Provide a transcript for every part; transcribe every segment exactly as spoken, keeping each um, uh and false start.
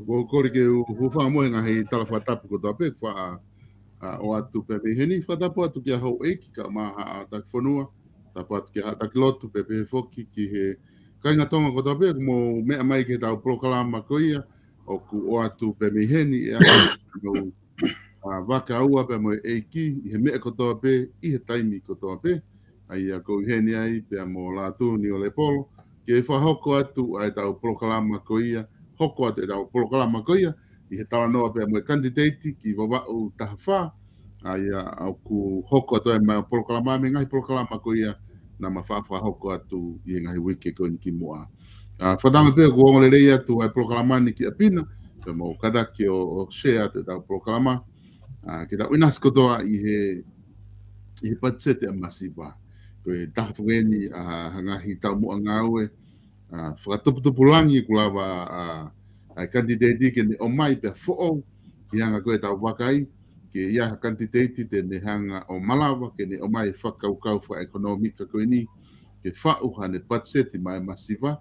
Ko e kole ke u hūfanga mo e ngaahi tala fakatapu kotoa pē, faʻa, a, ʻoatu pē mei heni, fakatapu atu ki he houʻeiki kae ʻumaʻā haʻa taki fonua, tapu atu ki he haʻa taki lotu pē pehē foki ki he kāinga Tonga kotoa pē, ʻoku mou meʻa mai ki heʻetau polokalama ko ia, ʻoku ʻoatu pē mei heni ʻe au, ʻa, vaka ua pea mo e ʻEiki, ʻi he meʻa kotoa pē, ʻi he taimi kotoa pē, ʻa ia ʻoku ou ʻi heni ai pea mo Lātū Niualepolo, ke fakahoko atu ʻa ʻetau polokalama ko ia, hoko atu ʻetau polokalama ko ia, ʻi he talanoa pea mo e kanititeiti ki Vavaʻu taha fā, ʻa ia ʻoku hoko atu ai ʻemau polokalama mei he ngaahi polokalama ko ia naʻa ma faʻa fakahoko atu ʻi he ngaahi uike ko eni kimuʻa. A, fakatauange pē ʻoku ongo lelei atu ʻa e polokalama ni ki ʻapi na, pea mou kātaki ʻo, ʻo share atu ʻetau polokalama. A, ke tau ʻinasi kotoa ʻi he, ʻi he patiseti ʻa masiva. Ko e taha foki eni ʻa e ngaahi taumuʻa ngāue, a, fakatuputupulangi ʻoku lava, a, ʻa e kanititeiti ke ne ʻomai pea foʻou, Ke hanga ko ē ʻetau vakai, ke ʻi ai ha kanititeiti te ne hanga ʻo malava, ke ne ʻomai e fakakaukau fakaʻekonōmika ko eni, ke faʻu haʻane patiseti maʻa e masiva,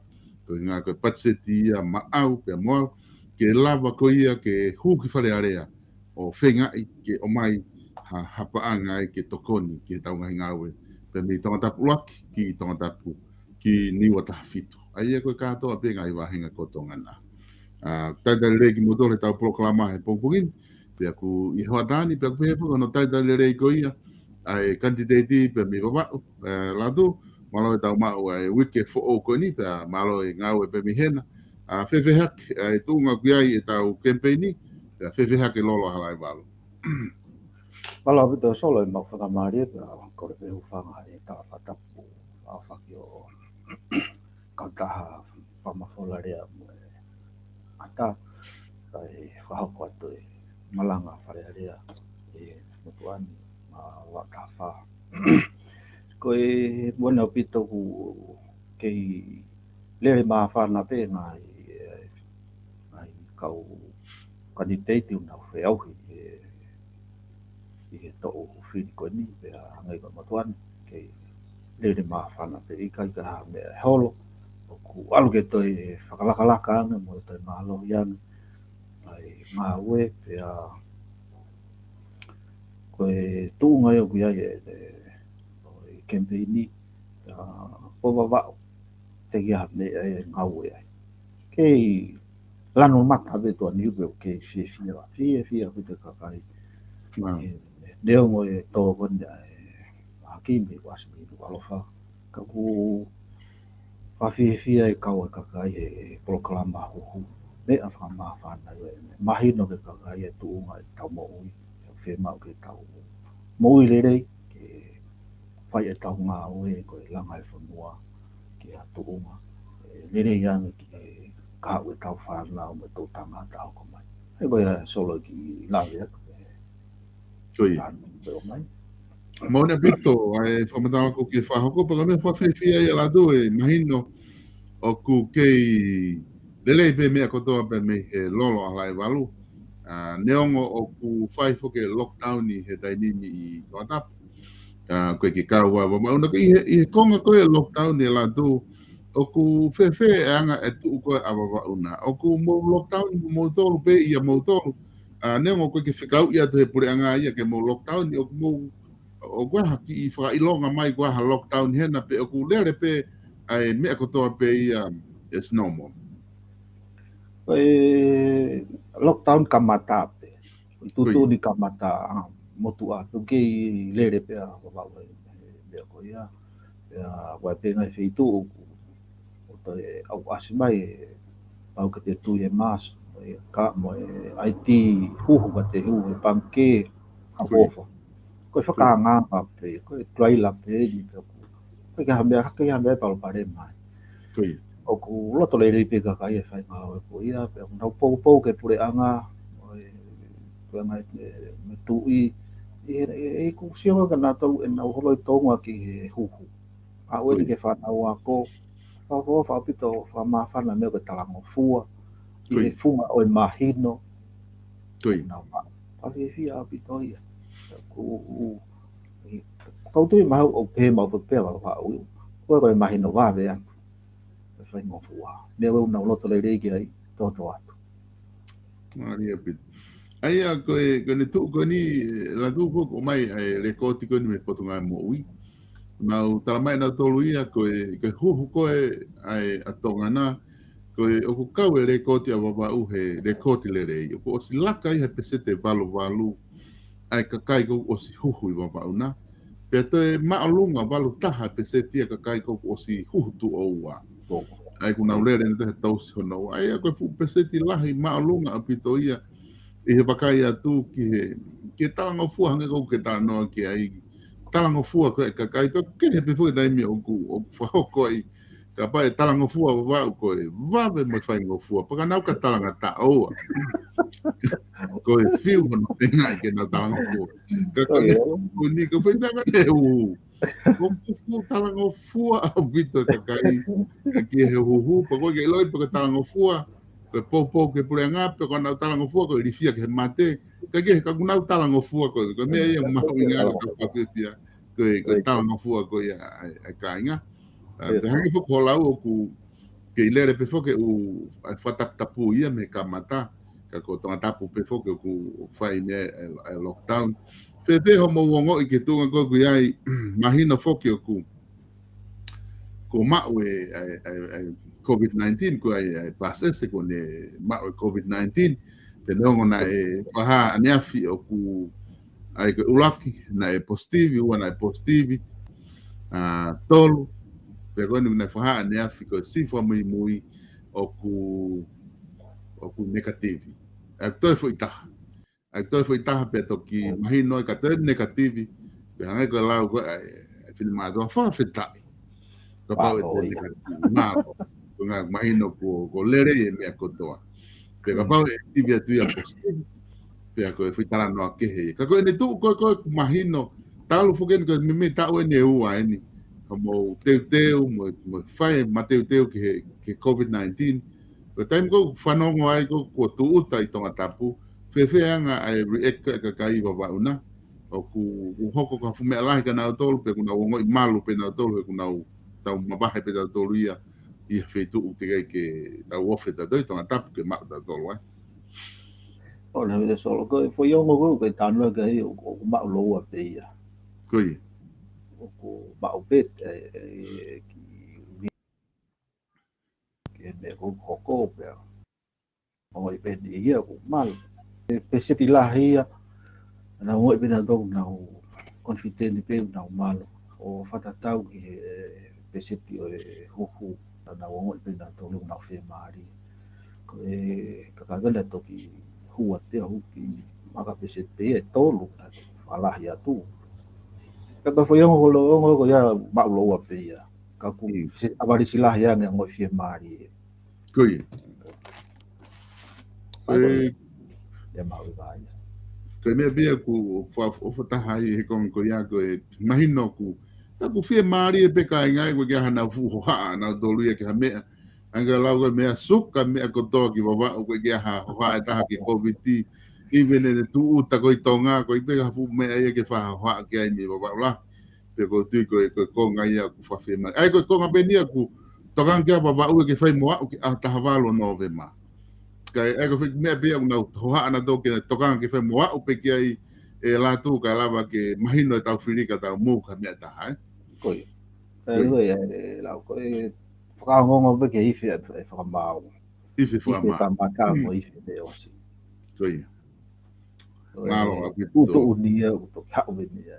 ko e ʻuhinga ko e patiseti ia maʻau pea mo au, ke lava ko ia ke hū ki Fale Alea, ʻo feingaʻi ke ʻomai ha, ha paʻanga ai ke tokoni ki heʻetau ngaahi ngāue, pea mei Tongatapu ʻUluaki ki Tongatapu ki Niua taha fitu. ʻA ia ko e kātoa pē ngaahi vāhenga ko Tonga na. ʻA, talitali lelei kimoutolu heʻetau polokalama he pongipongi ni, pea ʻoku ʻi he hoʻatā ni, pea ʻoku pehē foki hono talitali lelei ko ia ʻa e kanititeiti pea mei Vavaʻu, ē, Lātū, mālō ʻetau maʻu ʻa e uike foʻou ko eni, pea mālō e ngāue pea mei hena. ʻA, fēfē hake ʻa e tuʻunga ʻoku ʻi ai ʻetau kemipeini, pea fēfē hake Lolo ʻa Halaevalu. Mālō ʻaupito Solo e mau fakamālie, pea kole pē hūfanga he tala fakatapu ʻaofaki ʻo e kautaha fakamafola lea mo e ʻata, kae fakahoko atu e malanga Fale Alea ʻi he motuʻa ni, ʻa, Vavaʻu taha fā. Ko e moʻoni ʻaupito ʻoku kei lele māfana pē ngaahi, ē, ngaahi kau kanititeiti ʻoku nau feʻauhi ʻi he, ʻi he toʻu fili ko eni, pea hangē ko e motuʻa ni, kei lele māfana pē, ʻikai ke ʻi ai ha meʻa ʻe holo, ʻoku ʻalu ke toe fakalakalaka ange mo toe mālohi ange ʻa e ngāue, pea ko e tuʻunga ia ʻoku ʻi ai e, e, ʻo e kemipeini, ʻa, ko Vavaʻu, teʻeki ai ha meʻa ʻe ngāue ai. Kei lanu mata pē tuʻa ni pe ʻoku kei fiefia, fiefia ʻaupito e kakai. Wow. Ē, neongo e tō ko eni ʻa e hakimi ʻoku ʻasi mei Nukuʻalofa. Ka ʻoku fakafiefia e kau e kakai he polokalama huhu. Meʻa fakamāfana ia, ē, mahino ki he kakai e tuʻunga ʻetau moʻui. ʻOku fiemaʻu ke tau moʻui lelei, ke fai ʻetau ngāue ko e langa e fonua ki ha tuʻunga, ē, lelei ange ki he kahaʻu ʻetau fānau mo e toʻutangata ʻe hoko mai. ʻA ia ko ia Solo e kiʻi lave atu, ē. Ko ia. Fānau ʻe ō mai. Moʻoni ʻaupito ʻa e fakamatala ʻoku ke fakahoko, pea ko e meʻa fakafiefia ia Lātū, ʻe mahino ʻoku kei lelei pē meʻa kotoa pē mei he Lolo ʻa Halaevalu. ʻA, neongo ʻoku fai foki e lockdown ʻi he taimi ni ʻi Tongatapu, ʻa, ʻoku ʻikai ke kau ai Vavaʻu na. Ko e ʻi he, ʻi he konga ko ē lockdown ʻe Lātū, ʻoku fēfē e anga e tuʻu ko ē ʻa Vavaʻu na? ʻOku mou lockdown moutolu pē ia moutolu? ʻA, neongo ʻoku ʻikai ke fekauʻi atu he puleʻanga ia ke mou lockdown, ʻoku mou, ʻoku ʻi ai ha kiʻi fakaʻilonga mai ʻoku ʻi ai ha lockdown hena pe ʻoku lele pē ʻa e meʻa kotoa pē ia as normal? Ko e lockdown kamata pē. Ko e tuʻutuʻuni kamata, ʻa, motuʻa, ʻoku kei lele pē ʻa Vavaʻu he, he meʻa ko ia. Pea ʻoku ʻi ai pē ngaahi feituʻu ʻoku, ʻoku toe ʻauʻasi mai, ʻe pau ke te tui e mask, mo e ka, mo e ID, huhu ka te huhu he pangikē, ʻa, ko ia, ʻofa. Ko e fakaanganga pē, ko e tuaila pē eni pē ʻoku, ʻikai ke ʻi ai ha meʻa, ʻikai ke ʻi ai ha meʻa ʻe palopalema ai. Ko ia. ʻOku loto lelei pē kakai e fai ngāue ko ia, pea ʻoku nau poupou ki he puleʻanga, ʻo e, puleʻanga e, e, mo e tuʻi, ʻi he, ʻe, ʻe, ʻoku sio ange kia nautolu ʻenau holo e tōʻonga ki he huhu. ʻA, ʻoku ʻi ai, ko ia, ke fānau ako, fakaʻofoʻofa ʻaupito fakamāfana meʻa ko e talangofua, ʻi, ko ia, he funga ʻo e mahino. Ko ia. Nau ma, fakafiefia ʻaupito ia. Ku, u, i, kau tui mahau ʻoku pehē maʻu pē pea Vavaʻu. Ko e, ko e mahino vave atu. Ko e faingofua. Meʻa ʻoku nau loto lelei ki ai, toto atu. Mālie ʻaupito. ʻA ia, ko e, ko ʻene tuʻu ko eni, ē, Lātū, ko, ʻoku ʻomai ʻa e lēkooti ko eni mei he Potungāue Moʻui. Nau tala mai nautolu ia, ko e, ko e huhu ko ē ʻa e, ʻa Tonga na, ko e ʻoku kau e lēkooti ʻa Vavaʻu he lēkooti lelei. ʻOku ʻosi laka ia he peseti ʻe valu valu ʻa e kakai kuo ʻosi huhu ʻi Vavaʻu na. Pea toe māʻolunga, valu taha peseti ʻa e kakai kuo ʻosi huhu tuʻo ua. ʻA ia ʻoku nau lele ʻi he tausi hono ua. ʻA ia ko e fuʻu peseti lahi māʻolunga ʻaupito ia ʻi he vakai atu ki he, ki he talangofua hangē ko ē ʻoku ke talanoa ki ai. Talangofua ko ē ʻa e kakai, pea ʻoku kehe pē foki e taimi ʻoku, ʻoku fakahoko ai. Kapau ʻe talangofua Vavaʻu ko e vave mo e faingofua. Pea ka nau ka talangataʻoua. Ko e fiu hono feingaʻi ke nau talangofua. Ka ko e, ko eni, ko e feingaʻi ke huhu. ʻOku fuʻu talangofua ʻaupito e kakai ki he huhu. Pea ko e ke ʻiloʻi pē ko e talangofua, ko e poupou ki he puleʻanga, pe ko ʻenau talangofua ko e ilifia ki he mate, ka ke, ka ʻoku nau talangofua ko e, ko e meʻa ia mahuʻinga ʻa e kau fakapia, ko e, ko e talangofua ko ia ʻa e, ʻa e kāinga. ʻA, te hangē foki ko e lau ʻoku kei lele pē foki ʻū, ʻa e fakataputapu ia mei he kamata, ka ko Tongatapu pē foki ʻoku fai meʻa ʻa e, ʻa e lockdown. Fēfē hoʻomou ongoʻi ki he tuʻunga ko ē ʻoku ʻi ai, mahino foki ʻoku, kuo maʻu e, ʻa e, ʻa e, ʻa e COVID nineteen, ko e, ʻa e pāsese kuo ne maʻu e COVID nineteen, pea neongo naʻe fakahā ʻaneafi ʻoku ʻa ia ko e ʻuluaki naʻe positivi, ua naʻe positivi, ʻa, tolu, pea ko eni naʻe fakahā ʻaneafi ko e siʻi fakamuimui ʻoku, ʻoku nekativi. ʻA ia toe foʻi taha. ʻA ia toe foʻi taha pea toki mahino ai ka toe nekativi, pea hangē ko e lau ko ē ʻa e, ʻa e finemātuʻa, fakafetaʻi. Kapau ʻe toe nekativi. Mālō. Ko e ʻuhinga mahino kuo, kuo lelei e meʻa kotoa. Pea kapau ʻe sivi atu ia positivi, pea ko e foʻi talanoa kehe ia. Ka ko ʻene tuʻu ko ē, ko e mahino, talu foki eni ko e meimei taʻu eni ʻe ua eni, hoʻomou teuteu, mo, mo fai mateuteu ki he, ki he COVID nineteen. Ko e taimi ko ē ʻoku fanongo ai ko ē kuo tūʻuta ʻi Tongatapu, fēfē anga ʻa e react ʻa e kakai ʻi Vavaʻu na. ʻOku, ʻoku hoko ko ha fuʻu meʻa lahi kia nautolu, pe ʻoku nau ongoʻi malu pē nautolu, he ʻoku nau tau mavahe pē tautolu ia, ʻi ha feituʻu teʻeki ai ke tau ofi tautolu ʻi Tongatapu ke maʻu tautolu ai. ʻO, naʻe meʻa solo ko e foʻi ongo ko ē, ko e talanoa ki ai ʻoku, ʻoku maʻu lōua pē ia. Ko ia. ʻOku maʻu pē, ʻe, ʻe, ki, ki he meʻa ko ē ʻoku hoko pea. ʻO i pē ni ia ʻoku malu. ʻE, peseti lahi ia, naʻa nau ongoʻi pē nautolu ʻoku nau confident pē ʻoku nau malu. ʻO fakatatau ki he peseti ʻo e huhu, naʻa nau ongoʻi pē nautolu ʻoku nau fiemālie. Ko e kakai ko ē naʻe toki hua pē ʻa huki, maka peseti pē ia ʻe tolu, naʻe fakalahi atu. Ka ko e foʻi ongo ko e ongo ko ia maʻu lōua pē ia. Ka ʻoku, mm, se ʻavalisi lahi ange ongoʻi fiemālie. Ko ia. Ko e, ia maʻu ʻi vai. Ko e meʻa pē ia ʻoku fa-, ʻofa taha ai he konga ko ia ko e mahino ʻoku, ta ʻoku fiemālie pē kāinga ia, ʻoku ʻikai ke ʻi ai haʻanau fuʻu hohaʻa nautolu ia ki ha meʻa. Hangē ko e lau ko ē meʻa suka, meʻa kotoa ki Vavaʻu, ʻoku ʻikai ke ʻi ai ha hohaʻa ʻe taha ki he COVID. Even ʻene tūʻuta ko ē ʻi Tonga, ʻoku ʻikai pē ha fuʻu meʻa ia ke fai ha hohaʻa ki ai mei Vavaʻu lahi. Pea ʻoku ou tui ko e, ko e konga ia ʻoku fakafiemālie. ʻA ia ko e konga pē eni ia ʻoku tokanga ki ai Vavaʻu ia ke fai mo aʻu ki he ʻaho taha valu ʻo Nōvema. Ka ʻi ai ko e foʻi meʻa pē ia ʻoku nau hohaʻa nautolu ke tokanga ke fai mo aʻu pē ki ai ʻe Latu kae lava ke mahino ʻetau fili ka tau mou ka meʻa taha, ē? Ko ia. Ko ia. Ē, ko ia, ē, lau ko e fakaongoongo pē ke ifi ʻa e, ʻa e fakamaau. Ifi fakamaau. Ifi kamata mo ifi pē ʻosi. Ko ia. Mālō ʻaupito. Tuʻutuʻuni ia, ʻoku toki haʻu eni ia.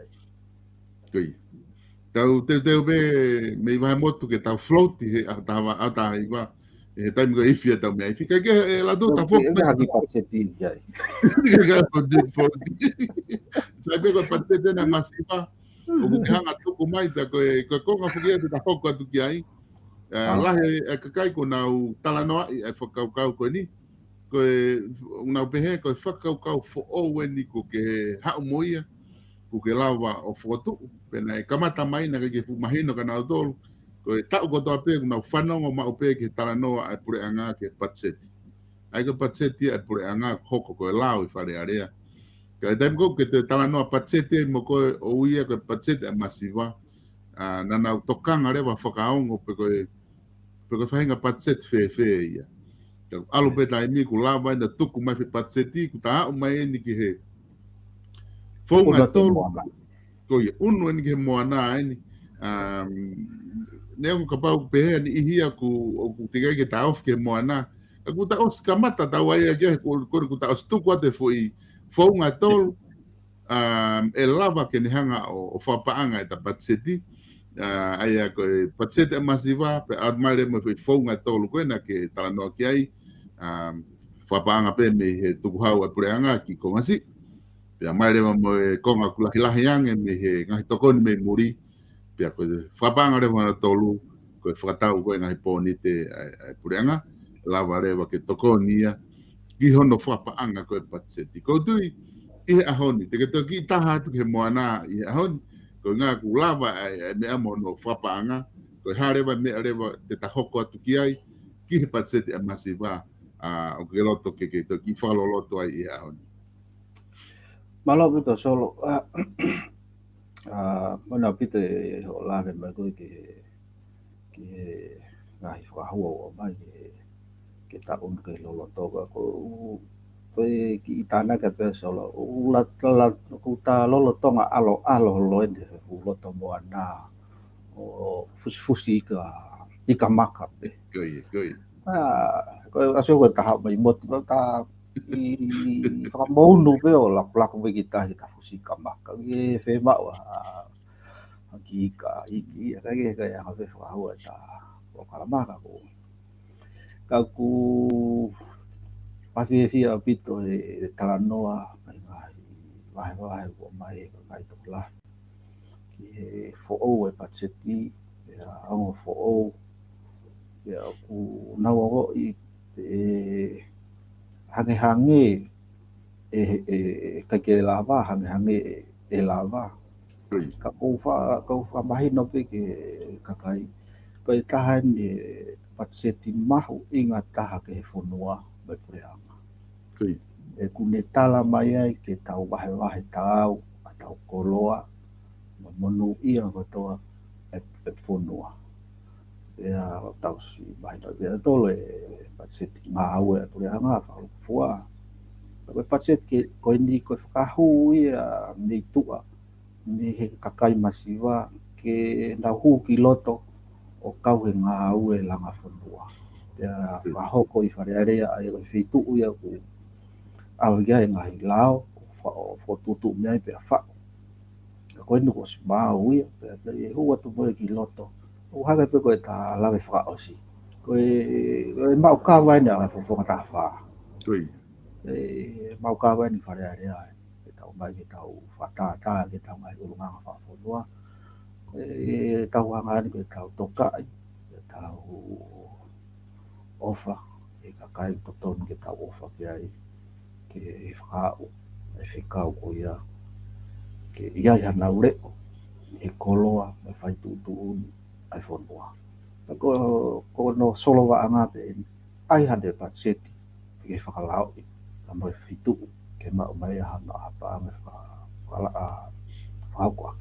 Ko ia. Tau teuteu pē mei Vahemotu ke tau float he ʻaho taha valu, ʻaho taha hiva. He taimi ko ē ifi ʻetau meʻa ifi. Kae kehe, ʻe Latu, tau float mai. Hangē patiseti ia. Hangē patiseti, float. Sai pē ko e patiseti ena masiva. ʻOku ke hanga tuku mai pea ko e, ko e konga foki ia te ta hoko atu ki ai. ʻE, lahi e kakai ʻoku nau talanoaʻi e fakakaukau ko eni. Ko e, ʻoku nau pehē, ko e fakakaukau foʻou eni ʻoku ke haʻu mo ia, ʻoku ke lava ʻo fokotuʻu, pea naʻe kamata mai naʻe ʻikai ke fuʻu mahino kia nautolu, ko e taʻu kotoa pē ʻoku nau fanongo maʻu pē ki he talanoa ʻa e puleʻanga ki he patiseti. ʻA ia ko e patiseti ʻa e puleʻanga hoko ko e lao ʻi Fale Alea. Ka ʻi he taimi ko ē ʻoku ke toe talanoa patiseti ai mo koe ʻo ui ia ko e patiseti ʻa e masiva, ʻa, naʻa nau tokanga leva fakaongo pe ko e pe ko e faʻahinga patiseti fēfē ia. Ka ʻalu pē taimi ʻoku lava ʻena tuku mai foʻi patiseti, ʻoku ta aʻu mai eni ki he founga ʻe tolu. Ko ia, ʻunu eni ki he moana eni. Um, neongo kapau pehē ʻe ha niʻihi ia ʻoku, ʻoku teʻeki ai ke ta ofi ki he moana. Ka ʻoku ta ʻosi kamata tau ʻai ia ki ai, ko, ko, ʻoku ta ʻosi tuku atu e foʻi founga ʻe tolu. Um, ʻe lava ke ne hanga ʻo, ʻo fakapaʻanga ʻeta patiseti. Uh, ʻa ia ko e patiseti ʻa e masiva, pea ʻomai leva mo e foʻi founga ʻe tolu ko ē naʻa ke talanoa ki ai. Um, fakapaʻanga pē mei he tukuhau ʻa e puleʻanga ki Kongasi. Pea ʻomai leva mo e konga ʻoku lahilahi ange mei he ngaahi tokoni mei muli. Pea ko e fakapaʻanga leva hono tolu, ko e fakatau ko ē ngaahi pōnite ʻa e, ʻa e puleʻanga, lava leva ke tokoni ia ki hono fakapaʻanga ko ē patiseti. ʻOku ou tui, ʻi he ʻaho ni, te ke toki taha atu ki he moana ʻi he ʻaho ni, ko e ʻuhinga ʻoku lava ʻa e, ʻa e meʻa mo hono fakapaʻanga, ko e hā leva e meʻa leva te ta hoko atu ki ai, ki he patiseti ʻa e masiva, ʻa, ʻoku ke loto ke, ke toki fakaloloto ai ʻi he ʻaho ni. Mālō ʻaupito Solo, ʻa, ʻa, mana pito e hoʻo lave mai ko ē ki he, ki he ngaahi fakahua ʻoku ʻomai ke, ke taʻu ke loloto ka ko, ko e kiʻi tānaki pē Solo, ʻoku la, la, ʻoku ta lolotonga ʻaloʻalo holo ʻeni he fuʻu loto moana ʻo fusifusi ika, ika maka pē. Ko ia, ko ia. ʻA, ko e ʻasi ko e taha mai motu, ko e ta ʻi, ʻi fakamounu pē ʻo lakulaku mai ki tahi ka fusi ika maka. ʻIkai ke fiemaʻu ʻa, ʻa ki ika, ʻi, ʻi, ʻa kai ke kai anga pē fakahua ʻeta polokalama ka ko. Ka ʻoku fiefia ʻaupito he, he talanoa, mai ngaahi vahevahe ʻoku ʻomai ʻe he kakai tokolahi ki he foʻou e patiseti, ʻa e ongo foʻou, ʻa ia ʻoku nau ongoʻi ʻe hangehangē ʻe, ʻe, ʻe ʻikai ke lava, hangehangē ʻe, ʻe lava. Ko ia. Ka ʻoku ou fa-, ka ʻoku ou fakamahino pē ki he kakai, ko e taha ʻeni e patiseti mahuʻinga taha ki he fonua mo e puleʻanga. Ko ia. ʻOku ne tala mai ai ke tau vahevahe taau ʻa ʻetau koloa, mo monūʻia kotoa e, e fonua. ʻA ia ʻoku tau ʻosi mahino pē ʻa e tolo e patiseti ngāue ʻa e puleʻanga fakalukufua. Ko e patiseti ke, ko eni ko e fakahū ia mei tuʻa, mei he kakai masiva ke nau hū ki loto ʻo kau he ngāue langa fonua. ʻA ia fakahoko ʻi Fale Alea, ʻa ia ko e feituʻu ia ʻoku ʻave ki ai e ngaahi lao, ʻo fa-, ʻo fokotuʻutuʻu mei ai pea faʻu. Ka ko eni kuo ʻosi maau ia, pea te u hū atu mo ia ki loto. ʻOku hangē pē ko ʻeta lave fakaʻosi. Ko e, ko e maʻu kava ʻeni ʻa e fofonga taha fā. Ko ia. ʻE maʻu kava ʻeni Fale Alea, ʻe tau mai ke tau fakatātā ki heʻetau ngaahi ʻulungaanga fakafonua. ʻE tau hanga ʻeni ke tau tokaʻi, ke tau ʻofa, ʻe kakai totonu ke tau ʻofa ki ai, ke fakaʻu, ʻe fekau ko ia, ke ʻi ai hanau leʻo, he koloa, mo e fai tuʻutuʻuni, ʻa e fonua. Ka ko, ko hono solovaʻanga pē ʻeni, ʻai hano patiseti, ke fakalaoʻi, ka mo e feituʻu, ke maʻu mai ʻa hano ʻapaʻanga faka-, fakala-, ʻa, fakahoko.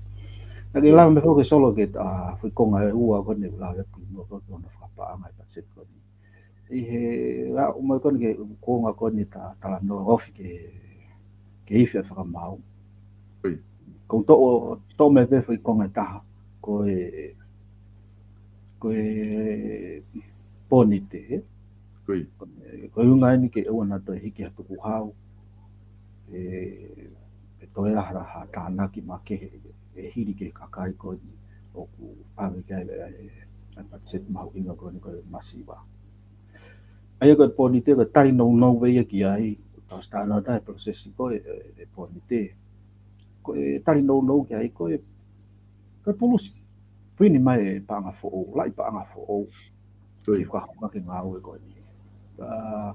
Naʻa ke lava mai foki Solo ki he, ʻa, foʻi konga ʻe ua ko eni ʻoku lave ki muʻa ko ē ki hono fakapaʻanga e patiseti ko eni. ʻI he, ʻa, ʻomai ko eni ki he konga ko eni ta-, talanoa ofi ki he, ki he ifi ʻa e fakamaau. Ko ia. Ko u toʻo, toʻo mai pē foʻi konga ʻe taha, ko e, ko e ponite, ē? Ko ia. Ko e, ko e ʻuhinga ʻeni ke ʻoua naʻa toe hiki ha tukuhau, ʻe, ʻe toe ʻi ai ha tānaki makehe, ʻe hili ki he kakai ko eni ʻoku ʻave ki ai e, e, e patiseti mahuʻinga ko eni ko e masiva. ʻA ia ko e ponite, ko e tali nounou pē ia ki ai, ʻoku tau ʻosi talanoa atu he process ko e, e, e ponite. Ko e tali nounou ki ai, ko e, ko e pulusi. Pulini mai e paʻanga foʻou, laʻi paʻanga foʻou. Ko ia. Ke fakahoko ki he ngāue ko eni. ʻA,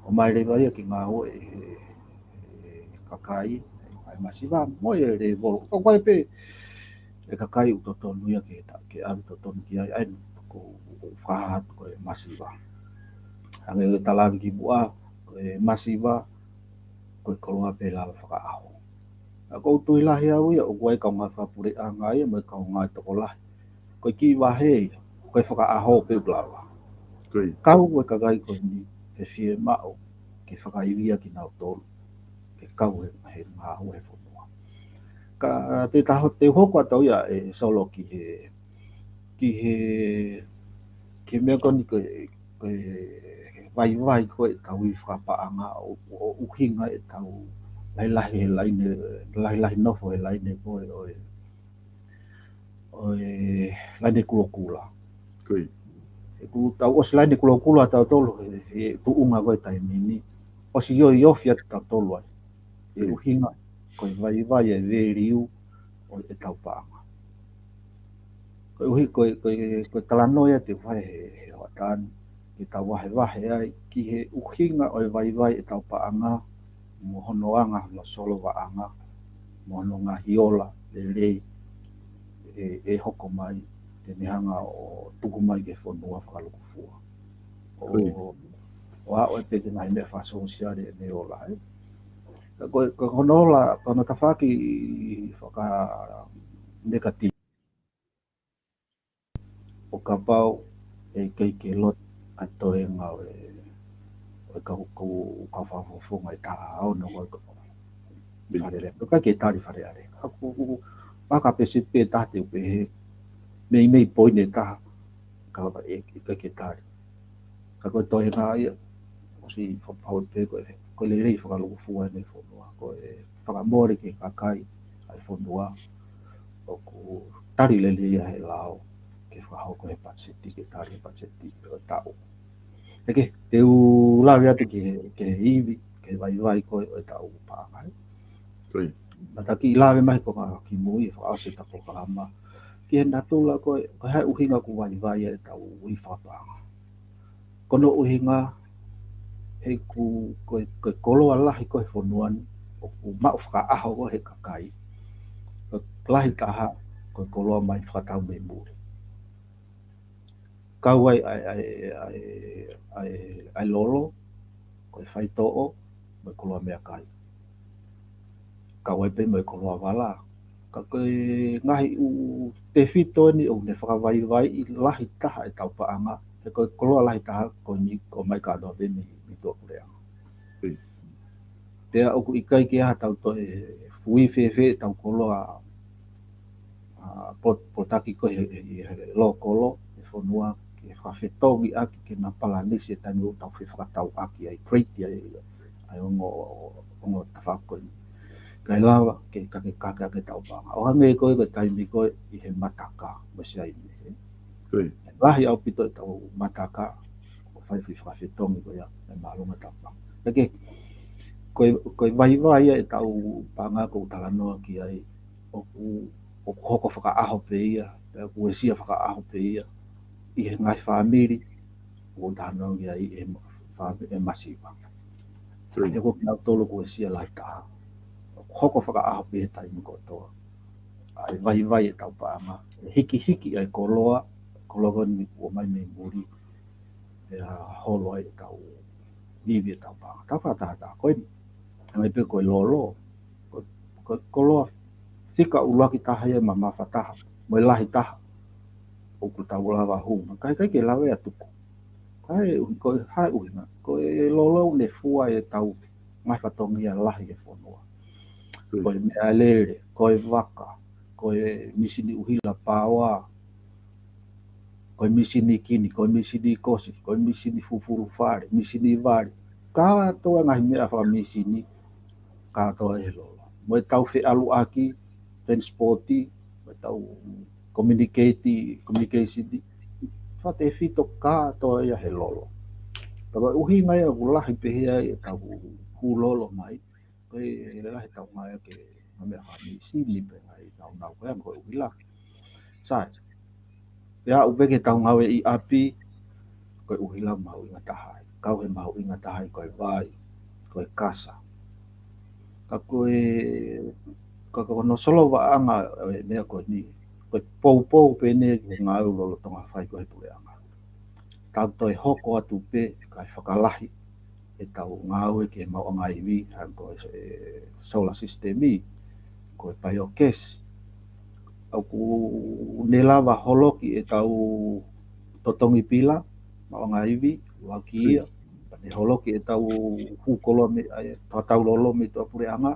ʻomai leva ia ke ngāue ʻe he, he kakai, ʻa e masiva, mo e lēvolo. Ko e kakai pē, e kakai ʻoku totonu ia ke ta-, ke ʻave totonu ki ai, ʻa ia ko u, u fakahā atu ko e masiva. Hangē ko e ta lave ki muʻa, ko e masiva, ko e koloa pē lava fakaʻaho. ʻA, ʻoku ou tui lahi au ia, ʻoku ʻi ai e kaungā fakapuleʻanga ia, mo e kaungā tokolahi. Ko e kiʻi vahe ia, ko e fakaʻaho pē ʻoku lava. Ko ia. Kau mo e kakai ko eni, ke fiemaʻu, ke fakaivia kinautolu, ke kau he, he ngāue he fonua. Ka te u taho, te u hoko atu au ia ʻe Solo ki he, ki he, ki he meʻa ko eni ko e, ko e vaivai ko ē ʻetau ivi fakapaʻanga ʻo, ʻo ʻuhinga ʻetau lahilahi he laine, lahilahi nofo he laine ko ē ʻo e, ʻo e laine kulokula. Ko ia. ʻOku tau ʻosi laine kulokula tautolu he, he tuʻunga ko ē taimi ni. ʻOsi ioiofi atu tautolu ai. He ʻuhinga, ko e vaivai e value ʻo ʻetau paʻanga. Ko e ʻuhi-, ko e, ko e, ko e talanoa ia te u fai he, he hoʻatā ni, ke tau vahevahe ai, ki he ʻuhinga ʻo e vaivai ʻetau paʻanga, mo hono anga, hono solovaʻanga, mo hono ngaahi ola lelei, ʻe, ʻe hoko mai, te ne hanga ʻo tuku mai ki he fonua fakalukufua. ʻO, Ko ia. ʻo aʻu ai pē ki he ngaahi meʻa fakasōsiale ʻene ola, ē. Ka ko e, ko hono ola, ko hono tafaʻaki faka-negative, ʻo kapau ʻe ʻikai ke lotu ʻa e toenga ʻo e, ʻo e kau, kau, kau fakafofonga ʻe taha ono ko e kau Fale Alea. ʻIkai ke tali Fale Alea. Ka ko, ko, ko, maka pē siʻi pē taha te u pehē, meimei poini ʻe taha, ka ʻe, ʻikai ke tali. Ka ko e toenga ia, ʻosi fakapapauʻi pē ko e, ko e lelei fakalūkufua ʻene fonua, ko e fakamole ki he kakai ʻa e fonua, ʻoku tali lelei ia he lao, ke fakahoko he patiseti, ke tali he patiseti ʻo e taʻu. Ē, ke, te u lave atu ki he, ki he ivi, ki he vaivai ko ē ʻo e taʻu paʻanga, ē. Ko ia. Naʻa ta kiʻi lave mai ko e konga kimui, fakaʻosi ʻeta polokalama, ki he natula ko ē, ko e hā e ʻuhinga ʻoku vaivai ai ʻetau ivi fakapaʻanga. Ko hono ʻuhinga, he ʻoku, ko e, ko e koloa lahi ko ē he fonua ni, ʻoku maʻu fakaʻaho ko ē he kakai. Ko e lahi taha, ko e koloa mai fakatau mei muli. Kau ai ʻa e, ʻa e, ʻa e, ʻa e, ʻa e lolo, ko e faitoʻo, mo e koloa meʻakai. Kau ai pē mo e koloa vala. Ka ko e ngaahi ʻū tefito eni ʻoku ne fakavaivaiʻi lahi taha ʻetau paʻanga, he ko e koloa lahi taha ko eni ʻoku ʻomai kātoa pē mei, mei tuʻapuleʻanga. Pea ʻoku ʻikai ke ʻi ai haʻatau toe fui fēfē ʻetau koloa, ʻa, pot-, potaki ko ē he, he, he lōkolo, he fonua, ke fakafetongi ʻaki ke na palanisi he taimi ʻoku tau fefakatauʻaki ai, create ai, ʻa e ongo, ongo tafaʻaki ko ē. ʻIkai lava ke kakekake ʻaki ʻetau paʻanga. ʻO hangē ko ē ko e taimi ko ē ʻi he mataka, mo Siaina, ē. Lahi ʻaupito ʻetau mataka, ʻo fai fui fakafetongi ko ia, ʻe māʻolunga ʻetau paʻanga. Ē, ke, ko e, ko e vaivai ia ʻetau paʻanga ʻoku ou talanoa ki ai, ʻoku, ʻoku hoko fakaʻaho pē ia, pea ʻoku uesia fakaʻaho pē ia, ʻi he ngaahi fāmili, ʻoku ou talanoa ki ai ʻe ma-, fā-, ʻe masiva. Ē, ko kinautolu ʻoku uesia lahi taha. ʻOku hoko fakaʻaho pē he taimi kotoa. ʻA e vaivai ʻetau paʻanga, ʻe hikihiki ʻa e koloa, koloa ko eni ʻoku ʻomai mei muli, pea holo ai ʻetau ivi ʻetau paʻanga. Tau fakatahataha ko eni. Hangē pē ko e lolo. Ko, ko, koloa fika ʻuluaki taha ia, mamafa taha, mo e lahi taha. ʻOku tau lava hū mai. Ka ʻikai ke lava ia ʻo tuku. Ka ʻe ui, ko e hā e ʻuhinga. Ko e lolo ʻoku ne fua ʻetau ngaahi fatongia lahi he fonua. Ko e meʻalele, ko e vaka, ko e misini ʻuhila paoa, ko e misini kini, ko e misini kosi, ko e misini fufulu fale, misini vali. Kātoa ngaahi meʻa fakamisini, kātoa he lolo. Mo ʻetau feʻaluʻaki, transport, mo ʻetau communicate, communication, fakatefito kātoa ia he lolo. Pea ko e ʻuhinga ia ʻoku lahi pehē ai ʻetau hū lolo mai, ko e lahi ʻetau ngāue ki he ngaahi meʻa fakamisini pē ngaahi naunau ko ia ko e ʻuhila. Sai. Pea aʻu pē ki heʻetau ngāue ʻi ʻapi, ko e ʻuhila mahuʻinga taha ia. Kau he mahuʻinga taha ia ko e vai, ko e kasa. Ka ko e, ka ko hono solovaʻanga ʻo e meʻa ko eni, ko e poupou pē eni ki he ngāue lolotonga fai ko ē he puleʻanga. Tau toe hoko atu pē kae fakalahi ʻetau ngāue ki he maʻuʻanga ivi, hangē ko e, e solar system ē, ko e biogas. ʻOku ne lava holoki ʻetau totongi pila, maʻuʻanga ivi, ʻuluaki ia. Pea ne holoki ʻetau hū koloa mei, ʻa e, fakatau lolo mei tuʻapuleʻanga,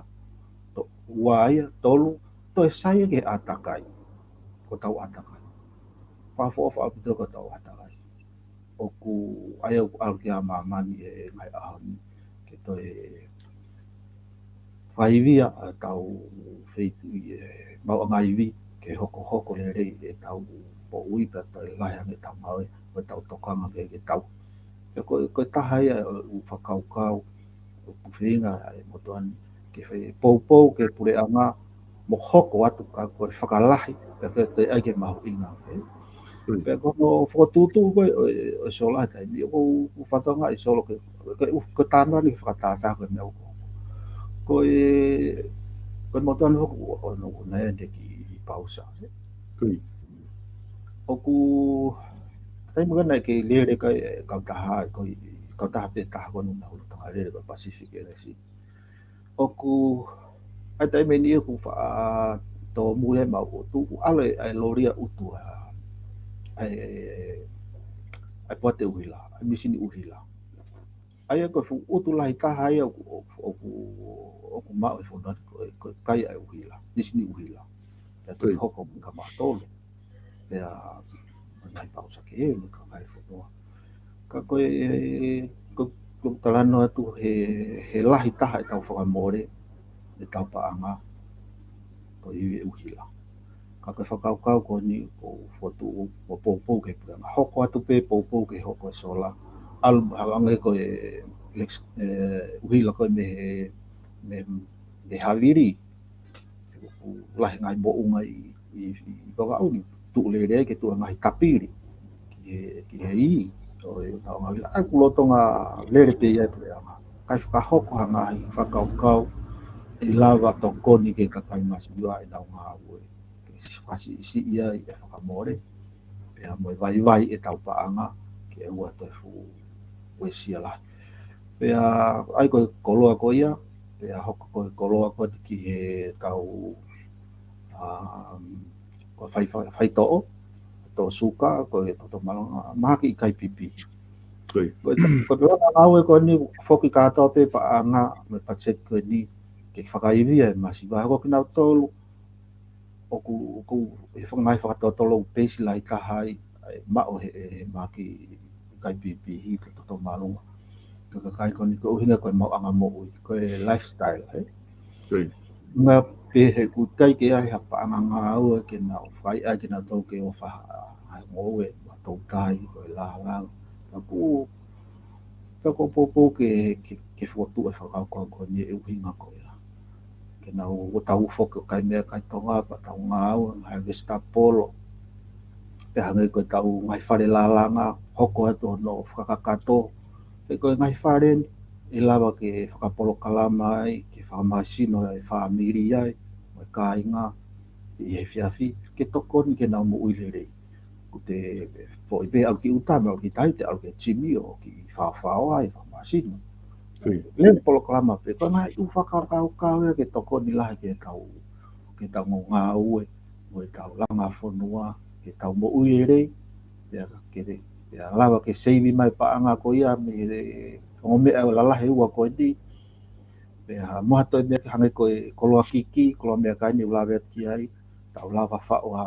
to-, ua ia, tolu, toe sai ia ki he ʻātakai. Ko ʻetau ʻātakai. Fakaʻofoʻofa ʻaupito ko ʻetau ʻātakai. ʻOku ʻai ʻoku ʻalu ki ai ʻa māmani he ngaahi ʻaho ni ke toe fakaivia ʻetau feituʻu ʻi he maʻuʻanga ivi ke hokohoko lelei ʻetau moʻui pea toe lahi ange ʻetau ngāue, ko ʻetau tokanga ke, ke tau. Pea ko, ko e taha ia ʻo e ʻū fakakaukau ʻoku feinga ʻa e motuʻa ni ke fai poupou ki he puleʻanga mo hoko atu ka ko e fakalahi, pea ko e toe ʻai ke mahuʻinga, ē. Pea ko hono fokotuʻutuʻu ko ē ʻo e, ʻo e sola he taimi, ʻoku ou, ʻoku ou fakatokangaʻi sola ke, ke u, ko e tānaki fakatātā ko e meʻa ʻoku. Ko e, ko e motuʻa ni ʻoku, ʻo, ʻo, ʻo, naʻe ʻi ai e kiʻi pausa, ē. ʻOku, taimi ko ē naʻe kei lele ai e kautaha ko ē ʻi tau taha pē taha ko eni naʻa ku lolotonga lele ko e Pacific Airlines. ʻOku, ʻa e taimi ni ʻoku faʻa tōmui ʻemau ʻutu, ʻoku ʻalu ʻa e loli ʻa e ʻutu ʻa, ʻa e, ʻa e poate ʻuhila, ʻa e mīsini ʻuhila. ʻA ia ko e fuʻu ʻutu lahi taha ia ʻoku, ʻoku, ʻoku, ʻoku maʻu ʻe he fonua ko e, ko e kai ʻa e ʻuhila, mīsini ʻuhila. Pea toki hoko mai kia mautolu. Pea, ngaahi pausake ē, mo e kakai e fonua. Ka ko e, ko, ko e talanoa atu he, he lahi taha ʻetau fakamole, ʻetau paʻanga, ko e ivi ʻuhila. Ka ko e fakakaukau ko eni ʻoku fotu ʻo poupou ki he puleʻanga. Hoko atu pē poupou ke hoko e sola. ʻAlu hangē ko e Lex, e, ʻuhila ko e mei he, mei, mei he havili. ʻOku lahi ngaahi moʻunga ʻi, ʻi, ʻi Vavaʻu ni. Tuʻu lelei ke tuʻu ngaahi tapili. Ki he, ki he ʻi, ʻo e ʻetau ngaahi. ʻA ia ʻoku lolotonga lele pē ia e puleʻanga. Kae fakahoko ha ngaahi fakakaukau ʻe lava tokoni ki he kakai masiva ʻenau ngāue. Ke fakasiʻisiʻi ai e fakamole. Pea mo e vaivai ʻetau paʻanga, ke ʻoua toe fuʻu uesia lahi. Pea ʻai ko e koloa ko ia, pea hoko ko e koloa ko eni ki he kau, um, ko e fai, fai, faitoʻo, toʻo suka, ko e toto mālōlō, mahaki ʻikai pipi. Ko e, ko e langa ngāue ko eni, foki kātoa pē paʻanga, mo e patiseti ko eni, ke fakaivia e masiva ko kinautolu, ʻoku, ʻoku, ʻi he fanga ngaahi fakatotolo ʻoku peisi lahi taha ai, ʻa e maʻu he, he mahaki ʻikai pipi he toto mālōlō. Ko e kakai ko eni ko e ʻuhinga ko e maʻuʻanga moʻui, ko e lifestyle, ē? Ngā pehē ʻoku ʻikai ke ʻi ai ha paʻanga ngāue ke nau fai ai ke nau tau ke ʻofa ha, ha ngoue, ma tau tai, ko e lālanga. Ka ʻoku, ka ʻoku ou poupou ke, ke, ke fotu e fakakaukau ko eni e ʻuhinga ko ia. Ke nau ō tau foki ʻo kai meʻakai Tonga, pea tau ngāue, ngaahi vesitapolo. Pea hangē ko ʻetau ngaahi fale lālanga, hoko atu hono fakakakato. Pea ko e ngaahi fale ni, ʻe lava ke fakapolokalama ai, ke fakamāsino e fāmili ai, mo e kāinga, ʻi he efiafi, ke tokoni ke nau moʻui lelei. ʻOku te foʻi pē ʻalu ki ʻuta, mo ʻalu ki Tahiti, ʻalu ki Timi, ʻo ki Faofao ai, fakamāsino. Lele polokalama pē, ko e ngaahi ʻū fakakaukau ia ke tokoni lahi ke tau, ke tau ngāue, mo e tau langa fonua, ke tau moʻui lelei, pea ke, pea lava ke seivi mai paʻanga ko ia, mei he ongo meʻa ʻo lalahi ua ko eni, pea mo ha toe meʻa ke hangē ko e koloa kiki, koloa meʻakai ni ʻoku lave atu ki ai, tau lava faʻu ha,